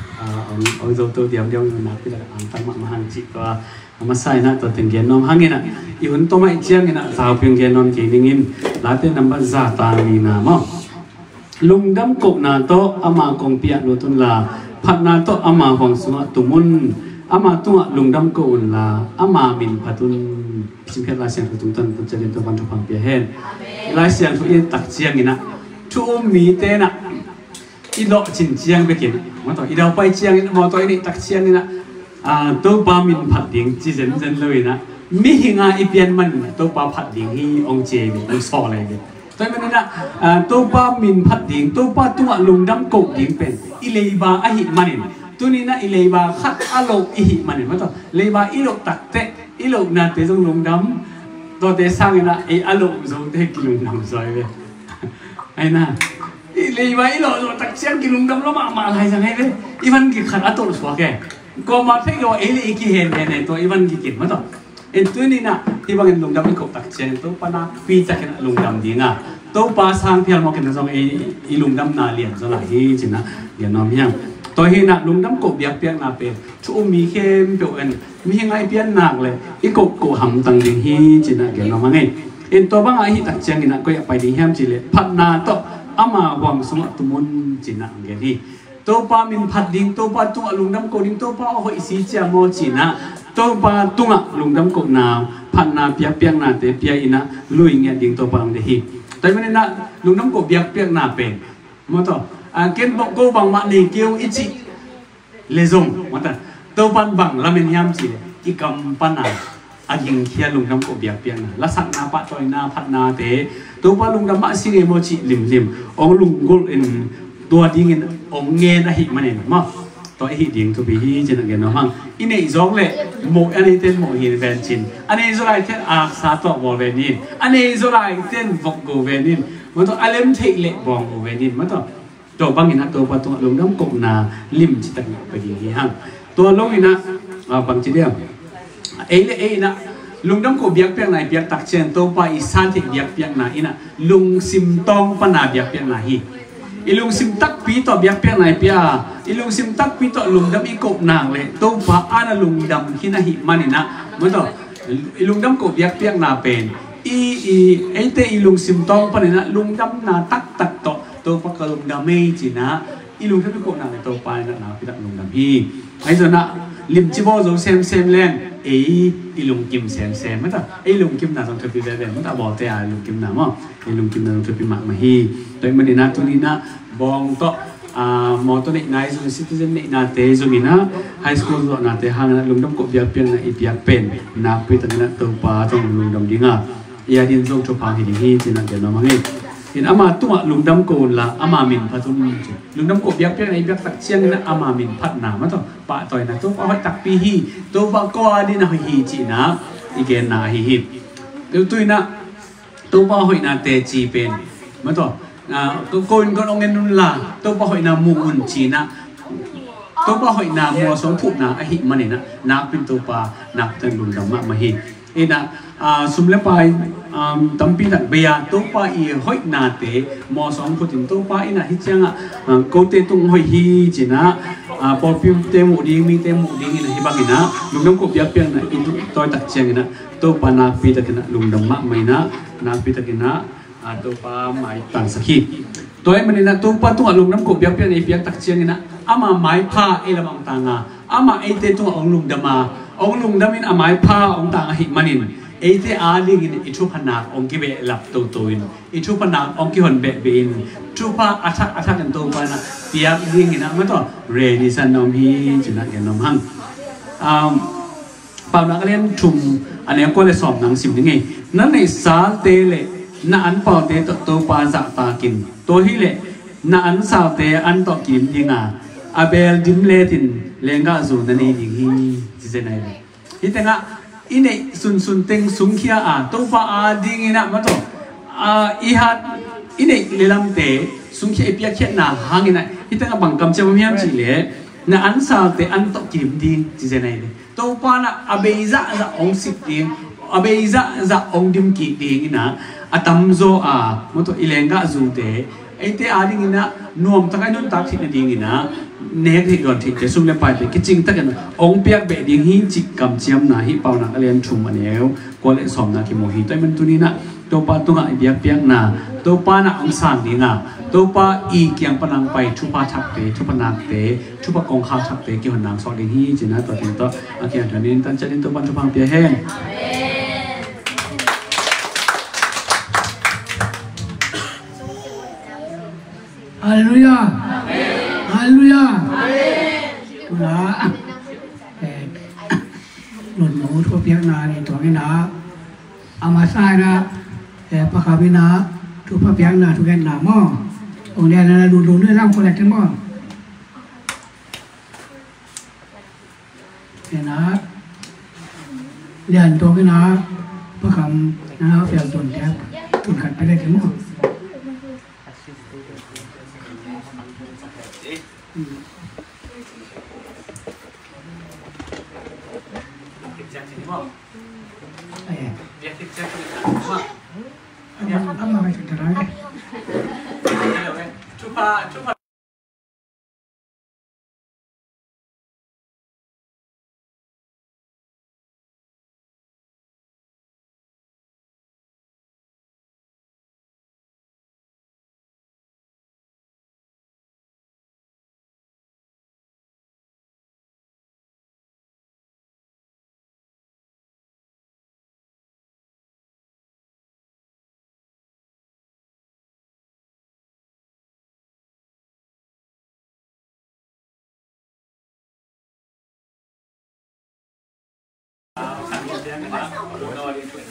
ong zo to diamdiam in ngah pitak angtang mahmah hang cih tua. A masa in ah tua teng gen nuam hang in ah, i hun tom ahih ciangin ah zaupi hong gen nuam kei ning in, Late nambat za tang nihna maw. Lungdam kohna tawh ama kong piah lut unla, phatna tawh ama huang sungah tum un. Ama tungah lungdam ko unla, ama min phat un. Simkhiat Lai Siangtho tungtawn Topa in Topa'n thupha pia hen. Lai Siangtho i et tak ciangin ah thu um mite in ah i lawhcin ciang bekin, mawtaw, i daupai ciangin, mawtaw, i neih tak ciangin ah, ah, Topa min phat ding ci zenzen lo in ah, mihing a i pian manin Topa phat ding hi, hong ci hi, hong sawl hi. Tua ahih manin ah, ah, Topa min phat ding, Topa tungah lungdam ko ding pen i leiba ahih manin, tuni in ah i leiba khat a loh i hih manin, mawtaw, leiba i loh takteh i lohnate zong lungdam, tuate sangin ah ei a loh zote kilungdam zaw hi ve. Ahi na, i leiba i loh zawh tak ciang kilungdam lua mahmah lai zang hi ve. I van kik khat a tolh suak e. Kuamah theih lo, ei le ei kihenhen e, tua i van kik in, mawtaw. En, tuni in ah hih bangin lungdam i koh tak ciangin Topa nakpi takin ah lungdam ding a, Topa sang phial mawk in ah zong ei i lungdamna lian zaw lai hi ci in ah gen nuam hi hang. Tua hi in ah lungdam koh biakpiakna pen thu um mi khempeuh in mihing a i pian nak leh i koh koh hamtang ding hi ci in ah gen nuam hang e. En, tua bang a i hih tak ciangin ah koi ah pai ding hiam cih leh phatna tawh ama huang sungah tum un ci in ah gen hi. Topa min phat ding, Topa tungah lungdam ko ding, Topa aw hoih si cia maw ci in ah, Topa tungah lungdam kohna, phatna, piakpiaknate pia in ah lui ngiat ding Topa hong deih hi. Tua ahih manin ah lungdam koh biakpiakna pen, mawtaw, ah, ken bawh ko bangmah nei kei ung i cih le zong, mawtaw, Topa'n bang lamen hiam cih leh i kam pan a a gingkhia lungdam koh biakpiakna, lasakna, pahtawina, phatnate, Topa lungdam mah si ngei maw cih limlim hong lunggulh in, tua dingin hong ngen ahih manin, maw, tua i hih ding thupi hi ci in ah gen nuam hang. I neih zawk leh moh, a neite in moh hi vencin, a nei zaw laite in aksa tawh bawl ven in, a nei zaw laite in vok go ven in, mawtaw, a lem theih leh bawng go ven in, mawtaw. Tua bangin ah Topa tungah lungdam kohna limci takin ah pai ding hi hang. Tua lo in ah, ah, bangci diam, ei le ei in ah lungdam koh biakpiakna i piak tak ciang Topa i san theih biakpiakna in ah lungsim tawng pan a biakpiakna hi. I lungsim takpi tawh biakpiakna i pia, i lungsim takpi tawh lungdam i koh nak leh Topa a na lungdam khin ahih manin ah, mawtaw, i lungdam koh biakpiakna pen i, i, eite i lungsim tawng panin ah lungdamna taktak tawh Topa ka lungdam ei ci in ah i lungdam i koh nak leh Topa in ah nakpi tak lungdam hi. Ahi zongin ah limci bawl zo semsem leng ei i lungkim semsem, mawtaw, ei lungkimna zong thupi veve, mawtaw, a bawlte a lungkimna maw, ei lungkimna zong thupi mahmah hi. Tua ahih manin ah tuni in ah bawng tawh, ah, mawtaw neihna i zong, citizen neihnate i zong in ah, high school zawhnate hang in ah lungdam koh biakpiakna i piak pen nakpi takin ah Topa zong lungdam ding a, i a dingin zong thupha hi ding hi ci in ah gen nuam hang e. In, ama tungah lungdam ko unla, ama min phat un ci. Lungdam koh biakpiakna i piak tak ciangin ah ama min phatna, mawtaw, pahtawina, Topa hoih takpi hi, Topa ko a dingin ah hoih hi ci in ah i genna ahi hi. Tu in ah Topa hoihna teci pen, mawtaw, ah, ko, ko in kong en unla, Topa hoihna mu un ci in ah, Topa hoihna mual sawng phutna ahih manin ah nakpi in Topa nakpi takin lungdam mahmah hi. In ah, ah, sum le pai, um, tampi tak bei a Topa i hoihnate mual sawng phut in Topa in ah hih ciangah, ah, kote tung hoih hi ci in ah, ah, pawlpite muh ding, mite muh ding in ah hih bangin ah lungdam koh biakpiakna i tawi tak ciangin ah Topa nakpi takin ah lungdam mahmah in ah nakpi takin ah, ah, Topa maitangsak hi. Tua ahih manin ah Topa tungah lungdam koh biakpiakna i piak tak ciangin ah ama maipha ei lamah hong tang a, ama eite tungah hong lungdam a, hong lungdam in a maipha hong tang ahih manin eite a dingin i thupha nak hong kibehlap toto in, i thupha nak hong kihon behbeh in, thupha a thak a thak in Topa in ah piak dingin ah, mawtaw, ready sa in om hi ci in ah gen nuam hang. Um, Paunak a lian thum, a neu kua le sawm nang sim ding hi. Na neihsalte le na anpalte tawh Topa zahtak in. Tua hileh na ansalte an tawh kidim ding a, a beel dim letin lenggahzu na nei ding hi, ci zen ahi ve. Hih tengah i neih sunsun teng sungkhia a, Topa a dingin ah, mawtaw, a, i hat, i neih le lamte sungkhia i piakkhiatna hangin ah, hih tengah bang kamciam om hiam cih leh, na ansalte an tawh kidim ding, ci zen ahi ve. Topa in ah a bei zahzah hong sik ding, a bei zahzah hong dim kik ding in ah, a tamzaw a, mawtaw, i lenggahzute eite a dingin ah nuamtak a i nuntak theih nadingin ah nek theih, duan theihte, sum le paite kicing takin hong piak beh ding hi cih kamciamna hih Paunak a lian thum, a neu kua le sawmna kimu hi. Tua ahih manin tuni in ah Topa tungah i biakpiakna, Topa in ah hong sang ding a, Topa i kiang pan a hong pai thupha thakte, thupha nakte, thupha kongkhak thakte kihon nang suak ding hi ci-in ah, tua teng tawh a kiang thuanin tanciatin Topa'n thupha hong pia hen. Halleluiah. Halleluiah. Tuna, eh, Lunnu thupha piakna ni tuang in ah, a masa in ah, eh, Pa Kham in ah thupha piakna, thungetna maw, hong lian in ah Lunnu in ah hong collect in maw. Ena, lian tuang ena, Pa Kham na pial tun tia, tun khat pia le ke maw. Ama, ama mai sentara ke.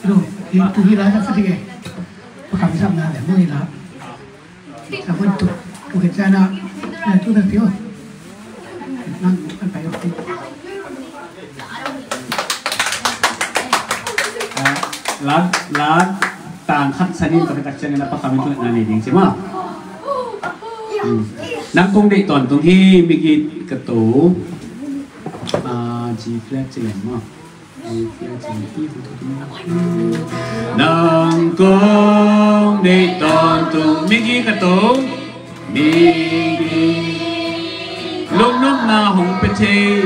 Lo, hi tu hi la sa sa dige. Pakam sam na le mo hi la. Sa ko tu, tu ke sa na. Na tu na pio. Nang kan pa yo. Ah, la, la, tang khat sa ni, pa khat sa ni na pa kami tu na ni ding si ma. Hmm. Nang kong deih tawntung hi, migit ka to. Ah, G flat si leng ma. G flat si leng. Nang kong deih tawntung, migit ka to. Migit. Lungnopna hong pia thei.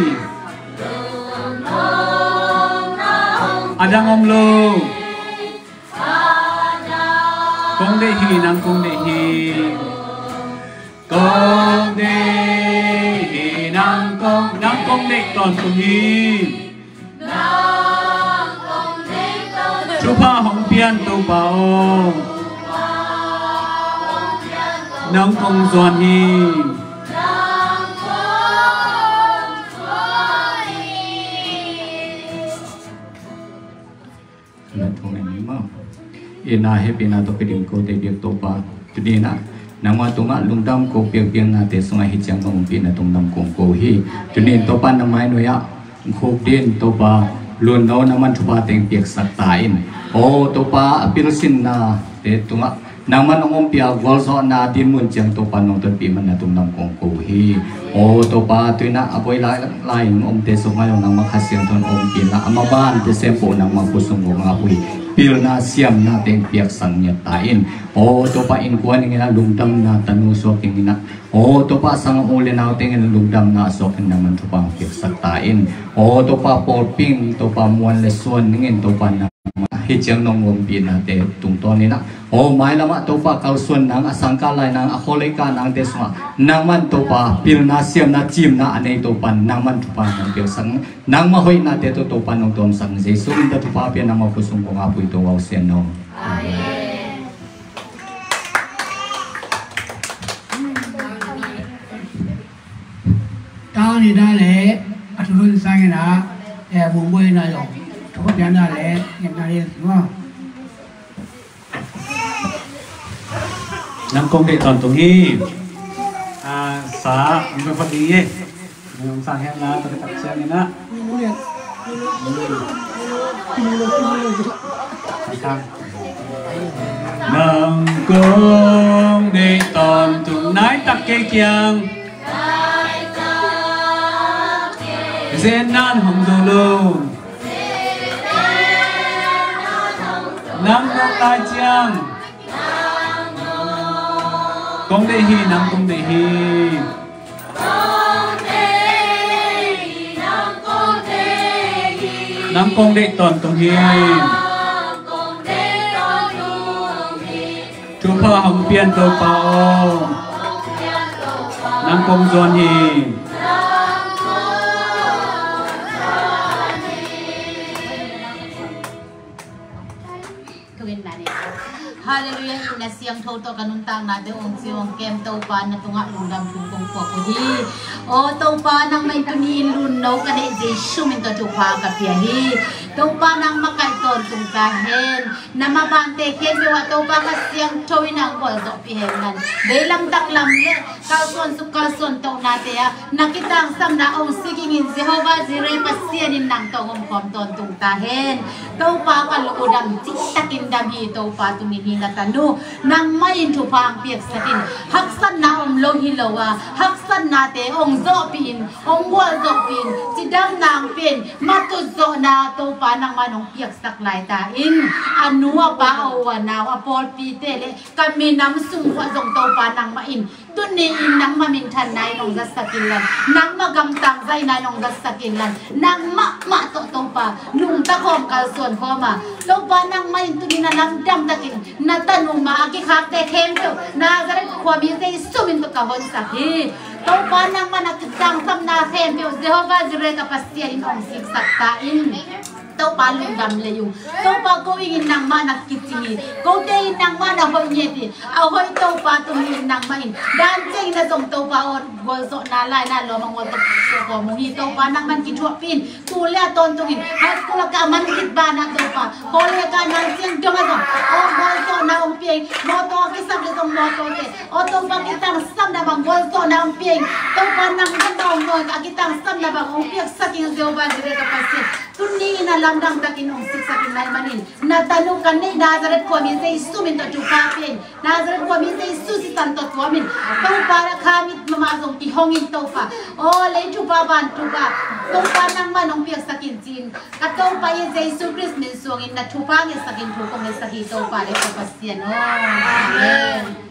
A dang om lo. Kong deih hi, nang kong deih hi. Kong deih hi, nang kong, nang kong deih tawntung hi. Thupha hong pian Topa aw. Nang kong zuan hi. Ina hehpihna tawh pia ding kote biak Topa. Tuni-in ah nangmah tungah lungdam ko, biakpiaknate sungah hih ciang nong ompihna tungah lungdam kong ko hi. Tuni-in Topa nangmah in hong khuk ding Topa, Lunnu nangman thupha teng piaksak ta in. Aw Topa, a pilsinnate tungah nangman hong ompih a gualzawhna dinmun ciang Topa nong tonpih manna tungah lungdam kong ko hi. Aw Topa, tu-in ah a buai lai lai in omte sungah nangmah Kha Siangtho in ompih in ah, a mabante sem po nangmah khutsung kong ap uh hi. Pilna siamna teng piaksak ngiat ta in. Aw Topa, innkuan ing in ah lungdamna tanu suak ing in ah, aw Topa, sanggam u le nau teng in lungdamna suak in nangman thupha piaksak ta in. Aw Topa, pawlpi in Topa, muan le suan ning in Topa, nangmah hih ciang nong ompihnate tungtawn in ah, aw mailam ah Topa, kalsuan nang, a sangkah lai nang, a khawlei kah nangte sungah nangman Topa, pilna siamna cimna a nei Topa, nangman thupha nong piaksak, nangmah hoihnate tawh Topa nong tuamsak, Jesu min tawh thupha pia, nangmah khutsung kong ap uh hi Topa, Pasian aw. Amen. Tang ni da le, a thu lun sang in ah, eh, bung boi na zong, thu pian na le, ngen na le, tu ma. Nang kong deih tawntung hi. Ah, sa, ang kong deih hi. Nang sang hen la, ta ka tak siang in ah. Nang kong deih tawntung, nai tak kei kiang. Zen nan hong zo lo. Nang nong lai ciang. Kong deih hi, nang kong deih hi. Nang kong deih tawntung hi. Thupha hong pia in Topa aw. Nang kong zuan hi. Halleluiah. Inn na siangtho tawh ka nuntaknate hong ci hong kem Topa, na tungah lungdam thu kong puak uh hi. Aw Topa, nangmah in tuni in lunno ka neih Jesu min tawh thupha ka pia hi. Topa, nangmah kaih tawntung ta hen. Na mabante khempeuh ah Topa, ka siangtho in nang gualzawhpih hen. Nang deilam taklam le kalsuan suk kalsuan tohnate ah na kitangsamna hong sigingin Jehovah Jireh Pasian in nang tawh hong omkhawm tawntung ta hen. Topa, ka lungdam, cihtakin dam hi. Topa, tuni hi na tanu nangmah in thupha hong piaksak in. Haksatna om lo hi lo a, haksatnate hong zawhpih in, hong gualzawhpih in, cidamna hong pia in, matut zawhna Topa nangmah in hong piaksak lai ta in. A nu a pa, a u a nau, a pawlpite le ka minam sung uah zong Topa nangmah in tuni in nangmah minthanna in hong zatsak inla, nangmah gamtang zaina in hong zatsak inla, nangmah mah tawh Topa nungta khawm kalsuan khawm a, Topa nangmah in tuni in a lamdang takin na tanu mah a kikhakte khempeuh Nazareth khuami Jesu min tawh ka honsak hi. Topa nangmah na kitangsamna khempeuh Jehovah Jireh ka Pasian in hong siksak ta in. Topa lungdam lei ung. Topa ko inn in nangmah na kicing hi. Kote inn nangmah na hoih ngiat hi. A hoih Topa tuni in nangmah in dan ciangin a zong Topa aw gualzawhna laina lawm a gualzawh kawm uh hi. Topa nangmah in kithuahpih in. Tu le a tawntungin high school a ka man khit banah Topa, college a nang ciang dong a zong aw gualzawhna hong pia in. Mawtaw a kisam le zong mawtawte aw Topa kitangsamna bang gualzawhna hong pia in. Topa nangmah na hong nawi a kitangsamna bang hong piaksak in Jehovah Jireh ka Pasian. Tuni in a lamdang takin hong siksak in lai manin na tanu ka neih Nazareth khuami Jesu min tawh thupha pia in. Nazareth khuami Jesu sisan tawh tuam in. Topa na kha mit mama zong kihong in Topa. Aw lei thupha van thupha Topa nangmah nong piaksak in ci-in ka Topa i Jesu Khrist min suangin na thupha ngetsak in thu kong ngetsak hi Topa le ka Pasian aw. Amen.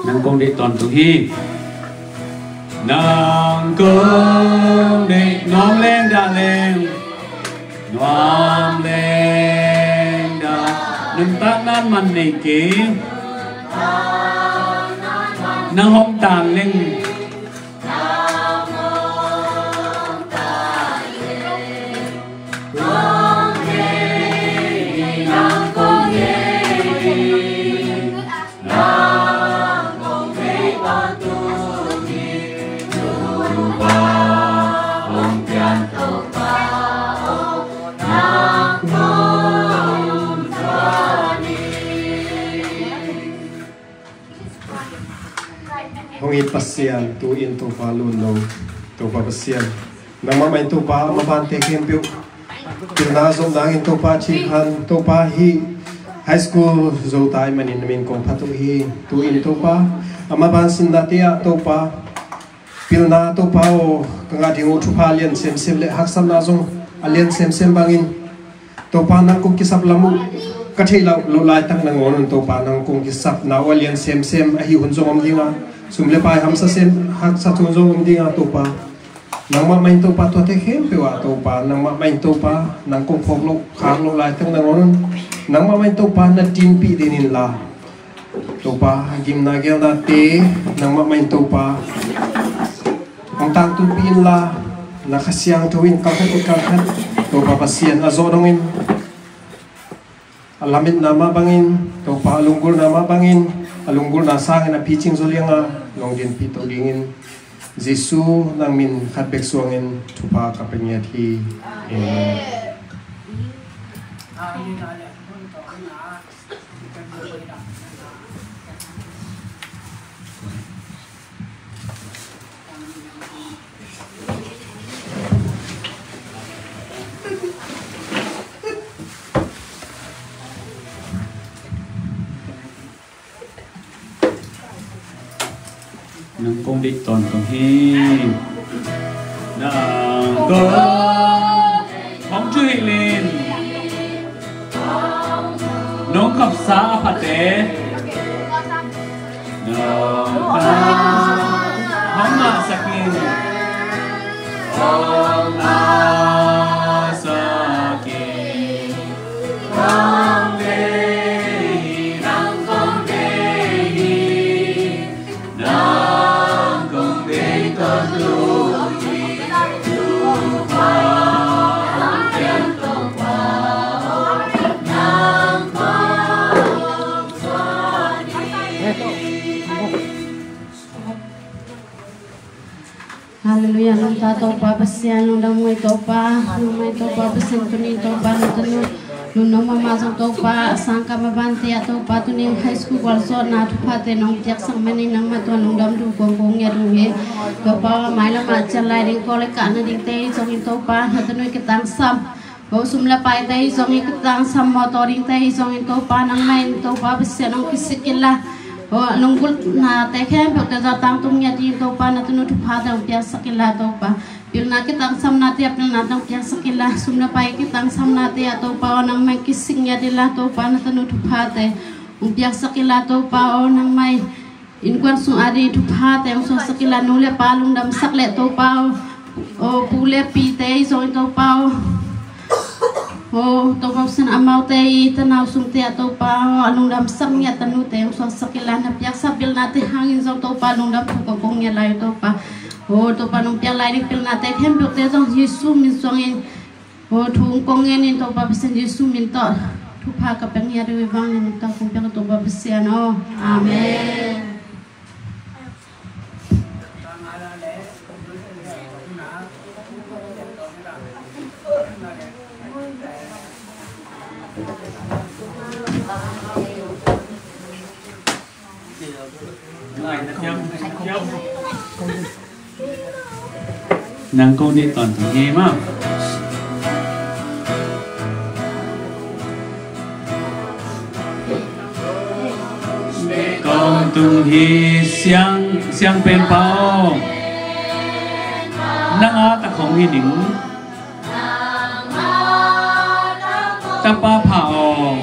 Nang kong deih tawntung hi. Nang kong deih nuam leng dah leng, nuam leng dah. Nuntakna man nei kei. Nang hong tan leng. Hong it Pasian, tu-in Topa lun lo, Topa Pasian. Nangmah mah in Topa, a mabante khempeuh pilna zom nangin Topa thikhan, Topa hih high school zo tai manin na min kong phat uh hi. Tu-in Topa, a maban sinnate ah Topa pilna Topa aw, ka ngah ding uh thupha lian semsem le haksatna zong a lian semsem bangin Topa nang kong kisap lam uh ka theih loh laitak nangawn un Topa nang kong kisapna uh a lian semsem ahi hun zong om dinga, sum le pai hamsa sem haksat hun zong om dinga Topa. Nangmah mah in Topa tuate khempeuh ah Topa, nangmah mah in Topa nang kong phawk loh khak loh laitak nangawn un, nangmah mah in Topa na tinpih dinin la Topa, a gimna gelnate nangmah mah in Topa hong tangtunpih inla, na Kha Siangtho in kalkhat kalkhat Topa Pasian a zawh dongin a lametna mah bangin Topa a lunggulhna mah bangin a lunggulhna sangin a picing zo lianga longdinpih to dingin Jesu nang min khat bek suangin thupha ka pia ngiat hi. Amen. Nang kong deih tawntung hi. Nang kong hong thuhilh in. Nong khapsa a phate nong hong ngahsak in. Hong ngahsak in. Kong deih hi, nang kong deih hi. Halleluiah. Lungdam Topa Pasian, lungdam ngai Topa, lungdam ngai Topa Pasian, tuni Topa na tanu Lun nong mahmah zong Topa, a sangkam a vante ah Topa, tuni high school gualzawhna thuphate nong piaksak manin nangmah tua lungdam thu kong kong ngiat uh hi. Topa, mailam ah cian lai ding kawl le kahna dingte hi zongin Topa, na tanu i kitangsam, ho sum le paite hi zongin kitangsam, mawtaw dingte hi zongin Topa, nangmah in Topa Pasian hong kisik inla, ho lunggulhnate khempeuhte zah tangtung ngiat dingin Topa, na tanu thuphate hong piaksak inla Topa. Pilna kitangsamnate a pilna tang piaksak inla, sum le pai kitangsamnate a Topa aw nangmai kisik ngiat inla Topa na tanu thuphate hong piaksak inla Topa aw nangmai innkuan sung a ding thuphate hong suaksak inla, nu le pa lungdamsak le Topa aw, aw pu le pite i zong in Topa aw. Aw Topa Pasian amaute i tanau sungte a Topa aw a lungdamsak ngiat tanute hong suaksak inla, na piaksak pilnate hangin zong Topa lungdam thu ka kong ngiat lai Topa. Aw Topa nong piak lai ding pilnate khempeuhte zong Jesu min suangin aw thu kong ngen in Topa Pasian Jesu min tawh thupha ka pia ngiat uh i vanglian in tawh kong piak uh Topa Pasian aw. Amen. Nang kong deih tawntung hi maw. Kong tung hi siang, siang pen pa aw. Nang a tak hong hi ning. Tapa pha aw.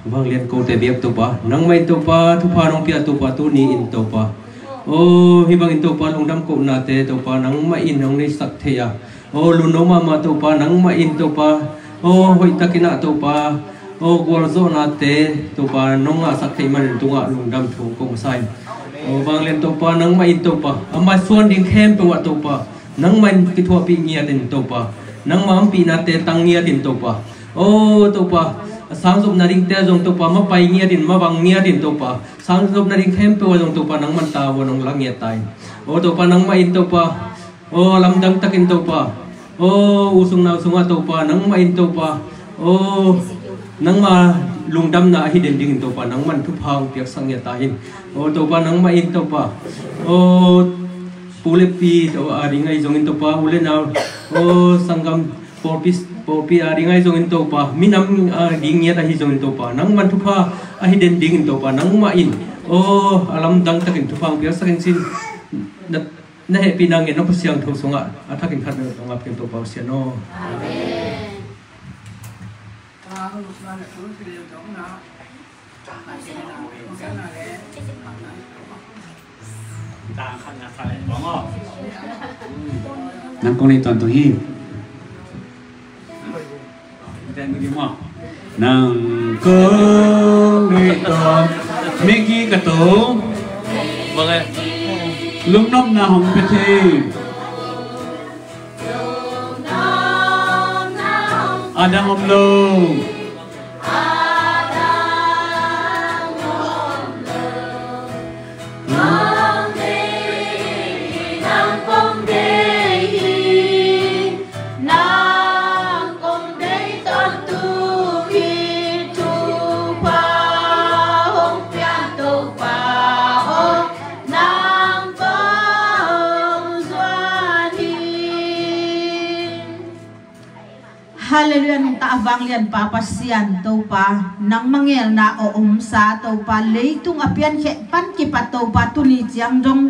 Vanglian kote biak Topa, nangmah in Topa thupha nong pia Topa, tuni in Topa. Aw hih bangin Topa lungdam kohnate Topa nangmah in hong neisak thei a, aw lun nong mahmah Topa nangmah in Topa, aw hoihtakin ah Topa, aw gualzawhnate Topa nong ngahsak thei manin tungah lungdam thu kong sa in. Aw vanglian Topa nangmah in Topa a maisuan ding khempeuh ah Topa nangmah in kithuahpih ngiat in Topa, nangmah ompihnate tang ngiat in Topa. Aw Topa, a sangzopna dingte zong Topa mapai ngiat in, mavang ngiat in Topa, sangzopna ding khempeuh ah zong Topa nangman tavuan hong la ngiat ta in. Aw Topa nangmah in Topa, aw lamdang takin Topa, aw u sung nau sungah Topa nangmah in Topa, aw nangmah lungdamna ahi den dingin Topa nangman thupha hong piaksak ngiat ta in. Aw Topa nangmah in Topa, aw pu le pi Topa a ding ahi zongin Topa, u le nau, aw sanggam pawlpi, pawlpi a ding ahi zongin Topa, minam a ding ngiat ahi zongin Topa nangman thupha ahi den dingin Topa nangmah in, aw a lamdang takin thupha hong piaksak in sin. Na, na hehpihna ngen na khut siangtho sungah a thakin khat na tawh ngap ken Topa Pasian aw. Amen. Nang kong deih tawntung hi. Nang kong deih tawntung. Miki ka to. Lungnopna hong pia thei. A dang om lo. Halleluiah, nungta a vanglian pa Pasian Topa, nangma ngelna a omsa Topa, leitung a piankhia pan kipat Topa, tuni ciang dong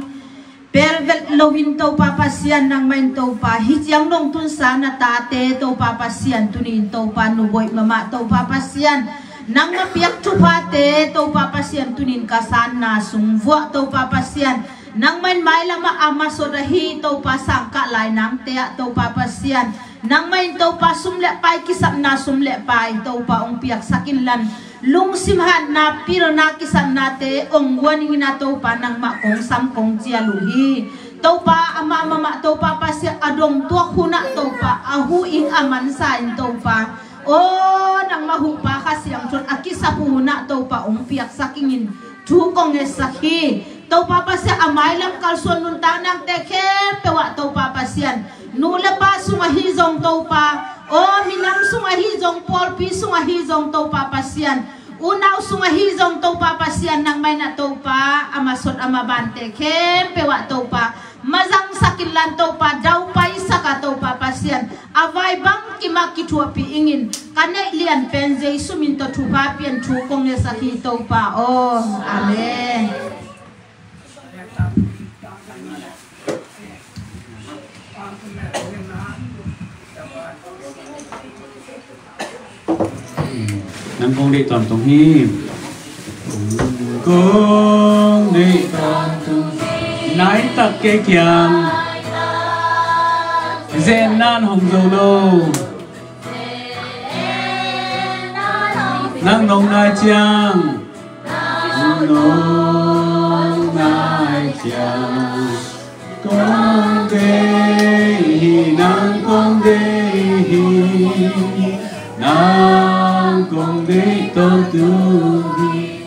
pelvet loin Topa Pasian, nangmah in Topa, hih ciang dong tunsa na tate Topa Pasian, tuni in Topa nuboih mahmah Topa Pasian, nangma piak thuphate Topa Pasian, tuni in ka sanna sung vuah Topa Pasian, nangmah in mailamah a masot ahi Topa, sangkah lai nangte ah Topa Pasian, nangmah in Topa sum le pai kisapna, sum le pai Topa hong piaksak inla, lungsim hatna pilna kisapnate hong guan ing in ah Topa, nangmah kong sam kong cial uh hi. Topa amah mahmah Topa Pasian, a dong tuak hun ah Topa, a huh ing a mansa in Topa, aw nangmah huhpa Kha Siangtho in a kisap hun ah Topa hong piaksak ing in thu kong ngetsak hi. Topa Pasian, a mailam kalsuan nuntaknate khempeuh ah Topa Pasian, nu le pa sung ahi zong Topa, aw minam sung ahi zong, pawlpi sung ahi zong Topa Pasian, unau sung ahi zong Topa Pasian, nangmah in ah Topa a masot a mabante khempeuh ah Topa, mazangsak inla Topa, daupaisak a Topa Pasian, a vai bangkim ah kithuahpih ing in, ka neih lian pen Jesu min tawh thupha pia in thu kong ngetsak hi Topa aw. Amen. Nang kong deih tawntung hi. Kong deih tawntung. Nai tak kei kiang. Zen nan hong zo lo. Nang nong nai ciang. Nang nong nai ciang. Kong deih hi, nang kong deih hi, nang kong deih tawntung hi.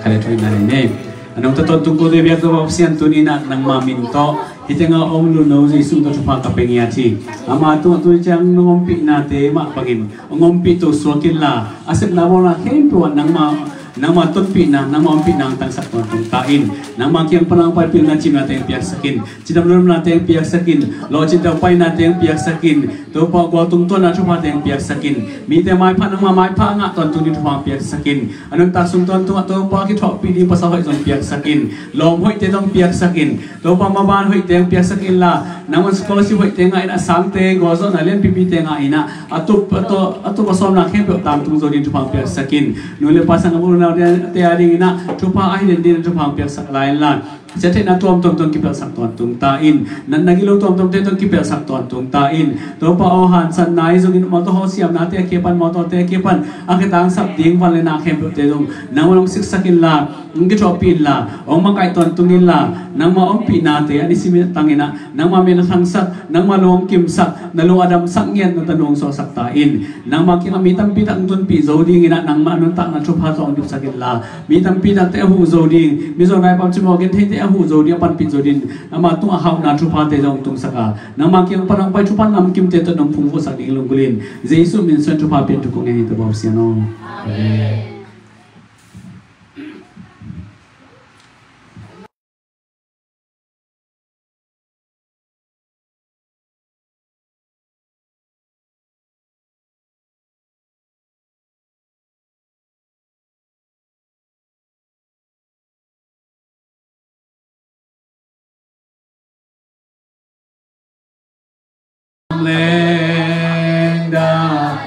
Khat le thum in na nei ni. A nungta tawntung kote biak Topa Pasian, tuni in ah nangma min tawh hih tengah a om Lungno Jesu tawh thupha ka pia ngiat hi. Ama tungah tuni ciang nong ompihnate mah bangin hong ompih to suak inla, a sepna bawlna khempeuh ah nangma, nangma tonpihna, nangma ompihna hong tangsak tawntung ta in. Nangma kiang pan hong pai pilna cimnate hong piaksak in. Cidam lungdamnate hong piaksak in. Lawhcin tawh painate hong piaksak in. Topa gualtung tuahna thupha teng piaksak in. Mite maipha nangma maipha a ngah tawntung ding thupha piaksak in. A nuntak sung tawntung ah Topa kithuahpih ding pasal hoih zong piaksak in. Lawm hoihte zong piaksak in. Topa maban hoihte zong piaksak inla, nangma scholarship hoihte ngah in, a sangte gualzawhna lianpipite ngah in ah, a tup a to, a tup a sawmna khempeuh tangtung zo ding thupha piaksak in. Nu le pa sang a bul naute a ding in ah thupha a hi den ding thupha piaksak lai inla, siatheihna tuamtuam tawh kipelhsak tawntung ta in. Natna gilo tuamtuamte tawh kipelhsak tawntung ta in. Topa aw, hansatna ahi zongin mawtaw hawh siamnate a kipan, mawtawte a kipan a kitangsap ding van le na khempeuhte zong nangmah hong siksak inla, hong kithuahpih inla, hong makaih tawntung inla, nangmah ompihnate a nisim in a tang in ah nangmah min a thangsak, nangmah lung hong kimsak, na lung a damsak ngiat, na tanu hong suaksak ta in. Nangmah kiangah mi tampi tak hong tunpih zo ding in ah nangmah nuntakna thupha tawh hong dipsak inla, mi tampi takte a huh zo ding, Mizo nai pam cimawh gentheite a huh zo ding, a panpih zo ding, nangmah tungah hauhna thuphate zong tungsak a, nangmah kiang pan hong pai thupha namkimte tawh nong phungvuhsak ding lunggulh in. Jesu min suang thupha pian thu kong ngen hi, Topa Pasian aw. Amen. Leng dah.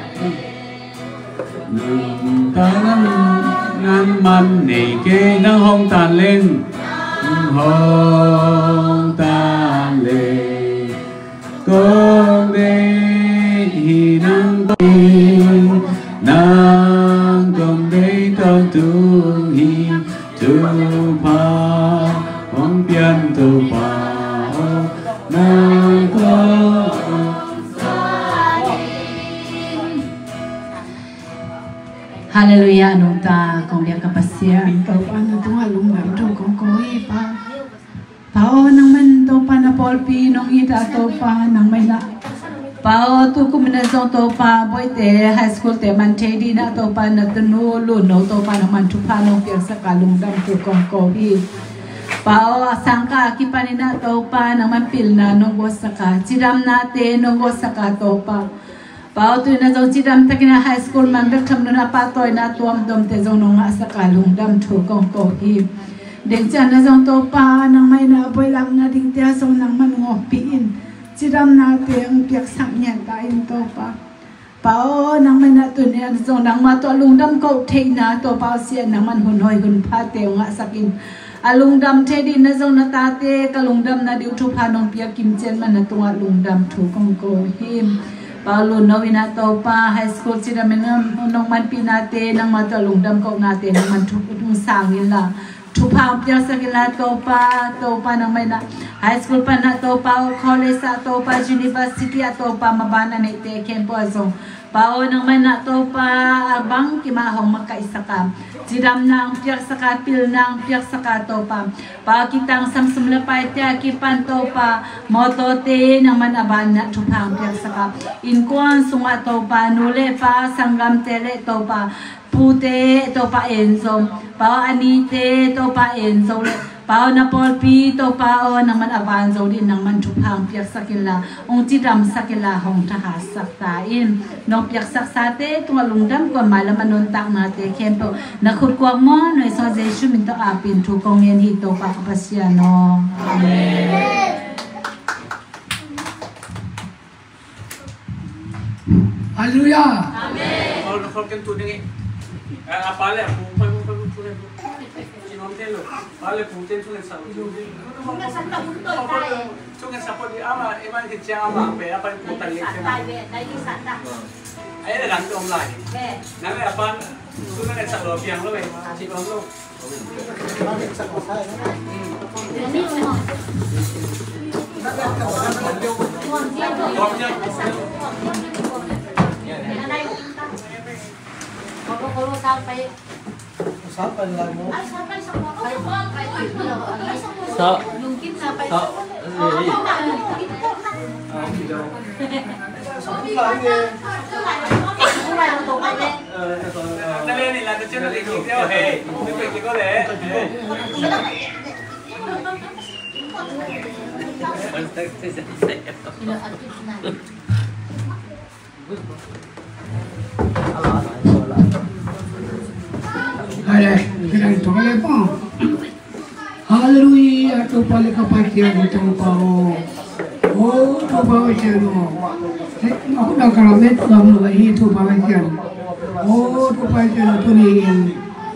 Nang tan nang man nei kei, nang hong tan leng, nang hong tan leng. Kong deih hi, nang kong, nang kong deih tawntung hi. Thupha hong pian Topa aw, nang kong. Halleluiah, nungta kong biak ka Pasian. Topa na tungah lungdam thu kong ko hi Pa. Pa aw, nangmah in Topa na pawlpi nong it a Topa, nangmah in ah Pa aw, tu kum in ah zong Topa, Bawite high school te man thei ding in ah Topa, na tanu Lunno Topa, nangman thupha nong piaksak a, lungdam thu kong ko hi. Pa aw, a sangkah a kipan in ah Topa, nangman pilna nong guaksak a, cidamnate nong guaksak a Topa. Pa aw, tu in ah zong cidam takin ah high school man bek tham lo in ah pahtawina tuamtuamte zong nong ngahsak a, lungdam thu kong ko hi. Deng ciang ah zong Topa, nangmah in ah buailakna dingte ah zong nangman hong ompih in, cidamnate hong piaksak ngiat ta in Topa. Pa aw, nangmah in ah tuni in ah zong nangmah tawh lungdam koh theihna Topa aw, sia nangman hun hoi hun phate hong ngahsak in, a lungdam thei ding in ah zong na tate ka lungdamna ding uh thupha nong piak kim ciat man na tungah lungdam thu kong ko hi. Pa aw, Lunno in ah Topa, high school cidam in ah nong manpihnate nangmah tawh lungdam kohnate nangman thu hong sang inla, thupha hong piaksak inla Topa, Topa nangmah in ah high school pan ah Topa aw, college ah Topa, university ah Topa, maban a neihte khempeuh ah zong Pa aw, nangmah in ah Topa, a bangkim ah hong makaihsak a, cidamna hong piaksak a, pilna hong piaksak a Topa. Pa aw, kitangsam sum le paite a kipan Topa, mawtawte nangman a ban in ah thupha hong piaksak a, innkuan sungah Topa, nu le pa, sanggamte le Topa, pute Topa en zo, Pa aw, a nite Topa en zo le, Pa aw, na pawlpi Topa aw, nangman a van zo ding nangman thupha hong piaksak inla, hong cidamsak inla, hong thahatsak ta in. Nong piaksaksate tungah lungdam koh, mailam a nuntaknate khempeuh na khut kuak maw, na Jesu min tawh apin thu kong ngen hi Topa ka Pasian aw. Amen. Halleluia. Amen. Aw, na khol ken tu ding i. A, a pa le a pu, pa pu, pa pu, pu le pu. Ci nom te lo. Pa le pu te tu le sa. Tu le sa ta pu to ta e. Tu le sa pu di ama, e man ke cia ama, pe a pa pu ta le. Sa ta e, ta i sa ta. Ai le lang tu om lai. Be. Na le a pa, tu le sa lo piang lo e. Ci nom lo. Sa, sa, Haleluya, Topa le ka Pasian Topa aw. O Topa Pasian aw. Hei, a hun a ka lam et lam lo hi Topa Pasian. O Topa Pasian aw, tuni in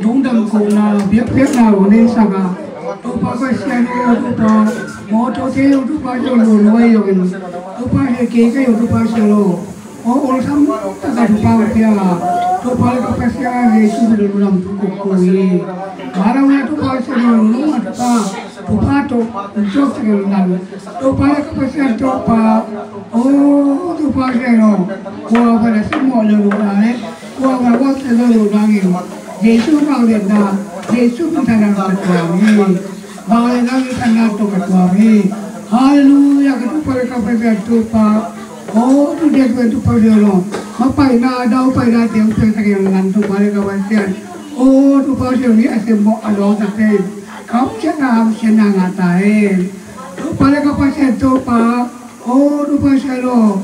lungdam kohna biakpiakna lo nei sanga, Topa Pasian aw, Topa mawtawte aw, Topa Pasian aw, lo noi aw in, Topa he kei ka aw, Topa Pasian aw. Aw, olsam taka thupha hong pia a, Topa le ka Pasian Jesu min tawh lungdam thu kong ko hi. Mara una Topa Pasian aw, lungdam a thupha, thupha tawh hong ciapsak in la, Topa le ka Pasian Topa. Aw, Topa Pasian aw, kua van a simmawh lo lo na le, kua van a guakte lo lo nangin, Jesu vangliatna, Jesu minthanna tawh ka tuam hi. Bang le nang i thanna tawh ka tuam hi. Halleluya, ka Topa le ka Pasian Topa. Aw, tu dek pen Topa Pasian aw, mapaina, daupaina te hong piaksak in la, Topa le ka Pasian. Aw, Topa Pasian aw, mi a simmawh a lawng takte in kamsiatna, hamsiatna ngah ta hen. Topa le ka Pasian Topa. Aw, Topa Pasian aw,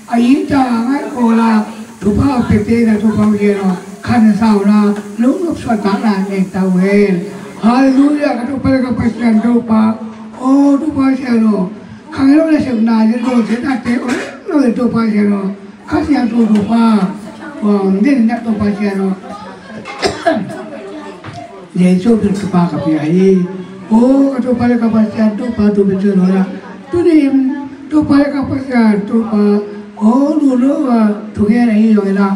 a it a ngaih kawla thupha a piate na Topa Pasian aw, khansauna, lungnop suahtakna nei ta uh hen. Halleluya, ka Topa le ka Pasian Topa. Aw, Topa Pasian aw, khangno le sepna le lawhcinate aw, lo le Topa Pasian aw, Kha Siangtho thupha, aw, den na Topa Pasian aw. Jesu min tawh thupha ka pia hi. Aw, ka Topa le ka Pasian Topa, tu pen tu lo na. Tuni in Topa le ka Pasian Topa, aw, nu lo a thungen ahi zongin a,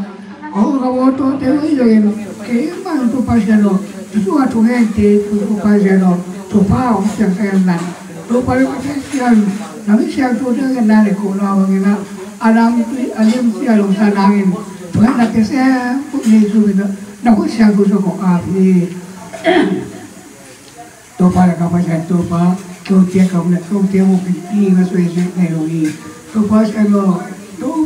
aw, ka mawtawte ahi zongin, keimah Topa Pasian aw, tu a thungente Topa Pasian aw, thupha hong piaksak in la, Topa le ka Pasian, na min siangthote hong en na le ko na bangin a, a nam tui a lim sia lo sa nangin, thungetna te sem Jesu min tawh na khut siangtho sung kong ap hi. Topa le ka Pasian Topa, kote ka um le kote mu kin i nga sui sui nei lo hi. Topa Pasian aw,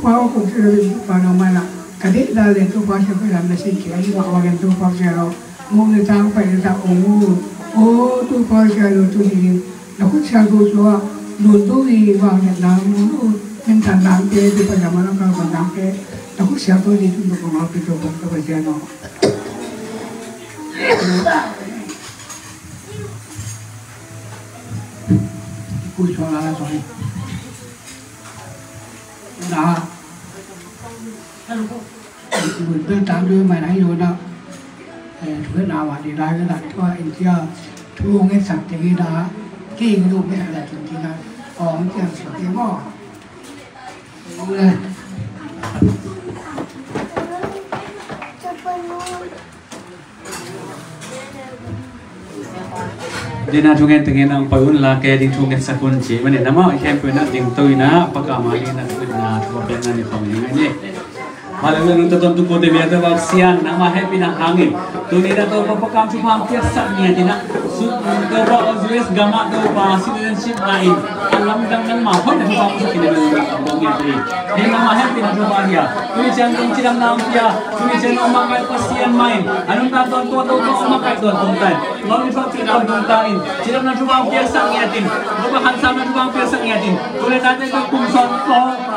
Pa aw, kong kila bek Topa nangmah na ka deih dan le Topa Siangtho in na message khia hi mah bangin Topa Siangtho, mawh le tang, pai le tang ong uh. Aw Topa Siangtho, tuni in na khut siangtho sungah nuntung i vangliatna, nuntung minthan nangte, Topa Siangtho, na kalsuan nangte na khut siangtho in tun kong lau pih Topa, Topa Siangtho. Kul suang la la suang. Na, mun pen tam du mai na hi lo na. Eh, thu na wa di lai na tua in tia thu ngen sak te hi na. Ki ngen lu ngen sak la tung ti na. Ong tia sak te mo. Ong le. Dina thu ngen tengin ang pai un la, ke ding thu ngen sak un ci. Mane nama i khempeuh na ding to ina, paka mali na thu na thu pen na ni khong ni ni. Haleluya, nung taton tu kote bia ta bak sian, nama happy na hangin. Tuni na Topa pakam thupha piaksak ngiat ina. Su Topa o U S gam ah Topa citizenship na in. A lamdang nangmah hoih na thupha piaksak ina, nangmah hoih na thupha hi a. Tuni ciang tung cidamna hong pia. Tuni ciang nangmah kai Pasian mah in a nuntak tawntung a, Topa nangmah kai tawntung ta in. Nong ni thupha pia tawntung ta in. Cidamna thupha hong piaksak ngiat in. Topa khansamna thupha hong piaksak ngiat in. Tuni tate kum sawm,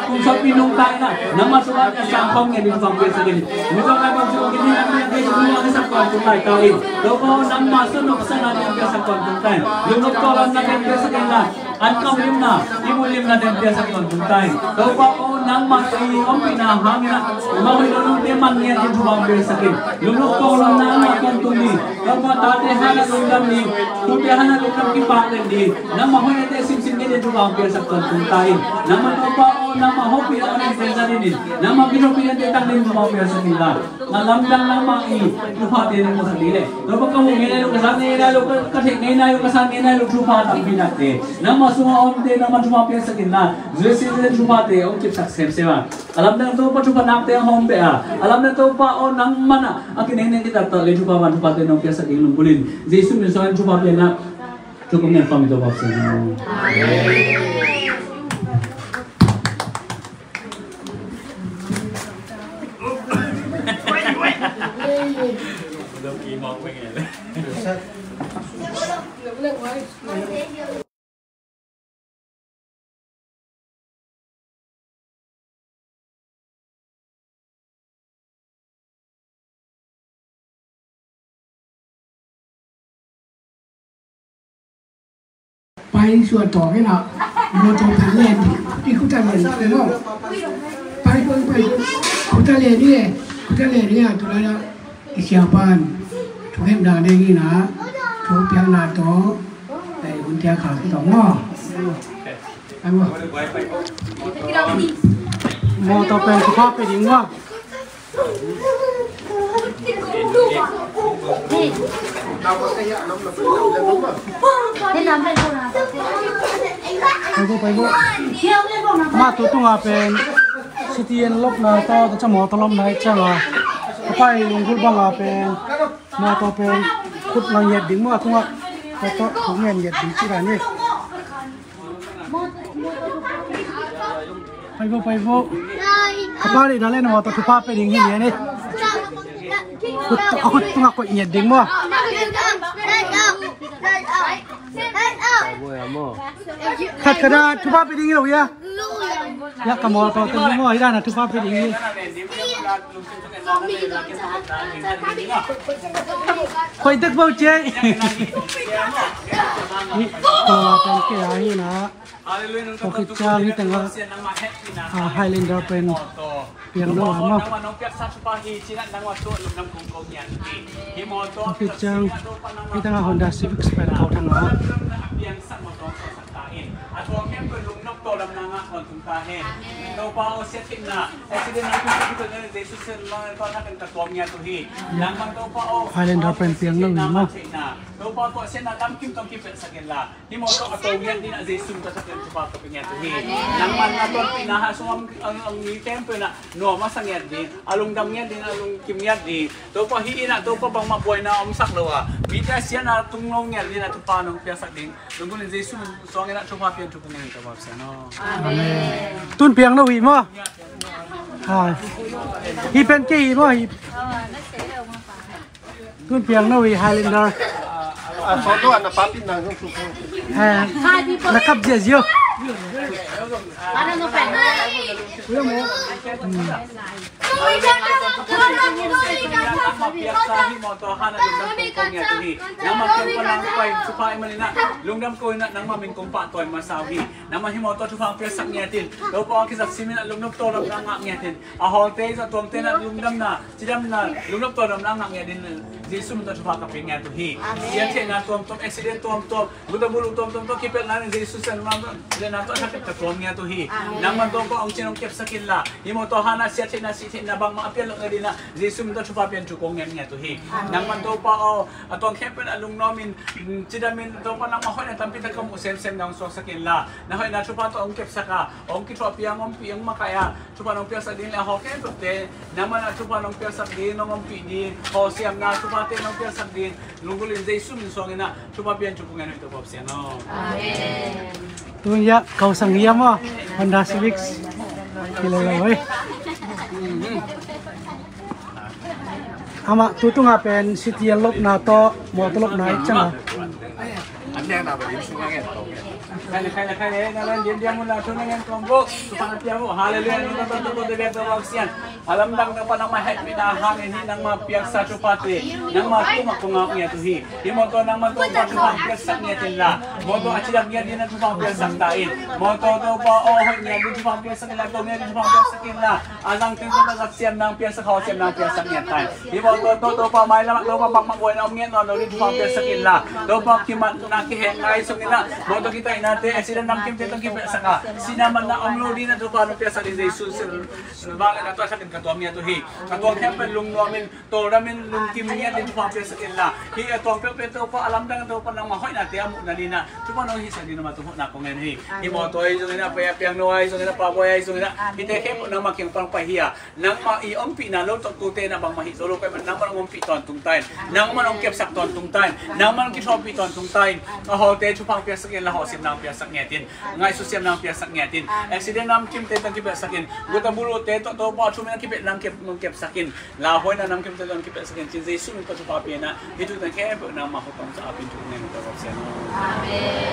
kum sawm pi nungta in a, nangmah thupha piaksak khawm ngiat in, thupha hong piaksak in. Mi tawh kai bang ci bang kini a, mi a kei ci bang a sak tawntung lai ta in. Topa nangmah sawt nopsakna hong piaksak tawntung ta in. Lungnop tawlnga hong piaksak in la. An kam limna, i mu limna den piaksak tawntung ta in. Topa aw, nangmah i ompihna hangin a, mah hoih lo nungte man ngiat in thupha piaksak in. Lungnop tawlnga nangmah tawntung ni. Topa tate hanah lungdam ni. Tute hanah lungdam kipak den ni. Nangmah hoihnate simsim ngiat in thupha piaksak tawntung ta in. Nangmah Topa aw, nangmah hopihna aw den piaksak in. Nangmah kithopih den te tang den thupha piaksak in la. Na lamdang nangmah i thuphate nang masa ding le. Topa ka mu ngei nai lo, ka sa ngei nai lo, ka, ka theih ngei nai lo, ka sa ngei nai lo thupha tampi nakte. Nangmah sungah omte nangmah thupha piaksak in la. Jesu in thuphate hong kipsak semsem a. A lamdang Topa thupha nakte hong hawm peh a. A lamdang Topa aw nangmah na a kinengneng kitattat le thupha van thuphate nong piaksak ding lungkul in. Jesu min suangin thupha piakna thu kong ngen pah hi Topa Pasian. Amen. Pai suan tawh kei na, mawtaw pen len ding, i khuta len ding, no? Pai, pai, pai, khuta len ding e, khuta len ding a, tu la ya, i siapa in, thu khen dang ding i na, thu piakna tawh, eh, hun tia kha tawh, no? Ai mo. Mawtaw pen thupha pe ding maw? Pai bo, pai bo. Mah tu tunga pen city en lopna tawh, ta ca mawtaw lopna i cianga. Ka pai lunggulh banga pen mawtaw pen khut lang ngiat ding maw, a tunga tawh, tawh khut ngiat ngiat ding ci ra ni. Pai bo, pai bo. Ka pa ri da le na mawtaw thupha pe ding hi ni. Khut, a khut tunga koih ngiat ding maw? Khat khat a thupha pe ding hi lo ya. Ya ka mawtaw te maw, hi da na thupha pe ding hi. Khoi tek bo che. Hi, ko la pen ke a hi na. Ko khit ciang hi teng a, a, Highlander pen piang lo a maw. Ko khit ciang hi teng a Honda Civic pen ko thang a. A thuang khempeuh lungnop tawh lamna ngah tawntung ta hen. Topa aw, siatthitna, accident na tung tung tung Jesu siatna tawh na kan ka tuam ngiat uh hi. Nangmah Topa aw, Highlander pen piang lo hi maw. Topa aw, siatna tamkim tawh kipelhsak in la. Hi maw tawh a to ngiat ding a Jesu tawh takin Topa ka pe ngiat uh hi. Nangmah na tonpihna ha sung ang, ang, ang mi khempeuh na nuam a sa ngiat ding, a lungdam ngiat ding, a lungkim ngiat ding. Topa hi in a Topa bangmah buaina omsak lo a. Mite a siatna tung lo ngiat ding a Topa nong piaksak ding. Lunggulh in Jesu min suangin a thupha pian thu kong ngen hi Topa Pasian aw. Tun piang no hi maw? Hi pen kei hi maw? Tun piang no hi Highlander. Na kap ziazia. Nangmah kiang pan nang pai thupha i maninah lungdam ko inah nangmah min kong pahtawi masa uh hi. Nangmah hi mawtaw thupha piaksak ngiatin. Topa a kizak siminah lungdam tawldamna ngah ngiatin. A hawlte i zah tuangte inah lungdamna cidamna lungdam tawldamna ngah ngiatin. Jesu min tawh thupha ka pia ngiat uh hi. Siatheihna tuamtuam, accident tuamtuam, guta bulu tuamtuam tawh kipelhna in Jesu siatheihna tawh thakep ka tuam ngiat uh hi. Nangman tawh ko ong cin ong kepsak inla. Hi mawtaw hana siatheihna sihtheihna bangmah a pian loh ngiat inah Jesu min tawh thupha pian thu kong ngiat ngiat uh hi. Nangman Topa aw a tuang khempeuh a lungnuam in cidamin Topa nangmah hoihna tampi tak ka muh semsem na ong suaksak inla. Na hoihna thupha tawh ong kepsak a ong kithuahpih a ong ompih ong makaih a thupha nong piaksak ding le a haw khempeuhte nangman a thupha nong piaksak ding nong ompih ding haw siamna thuphate nong piaksak ding lunggulh in Jesu min suang inah thupha pian thu kong ngiat uh hi Topa Pasian aw. Amen. Tun ya kau sang hiam aw Honda Civic. Kilo lo oi. Amah tu tungah pen city a lopna tawh mawtaw lopna i cang a. Khai le khai le khai le na len diam diam mun la thu na ngen kong bok. Thupha na pia mu. Halleluia. Nang tawh tawh tawh tawh tawh tawh sian. A lamdang tawh pa nangmah hehpihna hangin hi nangmah piaksa thuphate nangmah tungah kong ngak ngiat uh hi. Hi mawtaw nangmah tawh pa thupha piaksak ngiat inla. Mawtaw a cidam ngiat ding na thupha piaksak ta in. Mawtaw tawh pa aw hoih ngiat ding thupha piaksak inla. Tawh ngiat ding thupha piaksak inla. A zang teng tawh a zak siam nang piaksak haw siam nang piaksak ngiat ta in. Hi mawtaw tawh Topa mailam ah Topa pakmak buaina om ngiat nawn lo ding thupha piaksak inla. Topa kimatna kiheng ngai sung inah mawtaw kitaihnate accident namkimte tawh kipelhsak a sihna manna om lo ding na thupha nong piaksak ding Jesu sin vang inah tua thakin ka tuam ngiat uh hi. A tuang khempeuh lungnuam in tawldam in lungkim ngiat ding thupha piaksak inla. Hi a tuang peuhpeuh Topa a lamdang Topa nangmah hoihnate a muhna ding inah thupha nong hisak ding nangmah tung hoihna kong ngen uh hi. Hi mawtaw ahi zong inah pai a piang no ahi zong inah pa buai ahi zong inah hihte khempeuh nangmah kiang pan pai hi a. Nangmah i ompihna lo tawh tute na bangmah hih zo lo kai man nangmah nong ompih tawntung ta in. Nangmah nong kepsak tawntung ta in. Nangmah nong kithuahpih tawntung ta in. A hawlte thupha piaksak inla haw siam nang piaksak ngiat in. Ngaihsut siam nang piaksak ngiat in. Accident namkimte tawh kipelhsak in. Guta bulute tawh Topa thum in a kipelh nang kep nong kepsak in. Lauhuaina namkimte tawh nong kipelhsak in. Cin Jesu min tawh thupha pia inah hih thu teng khempeuh nangmah hukum sa apin thu ngen uh Topa Pasian aw. Amen.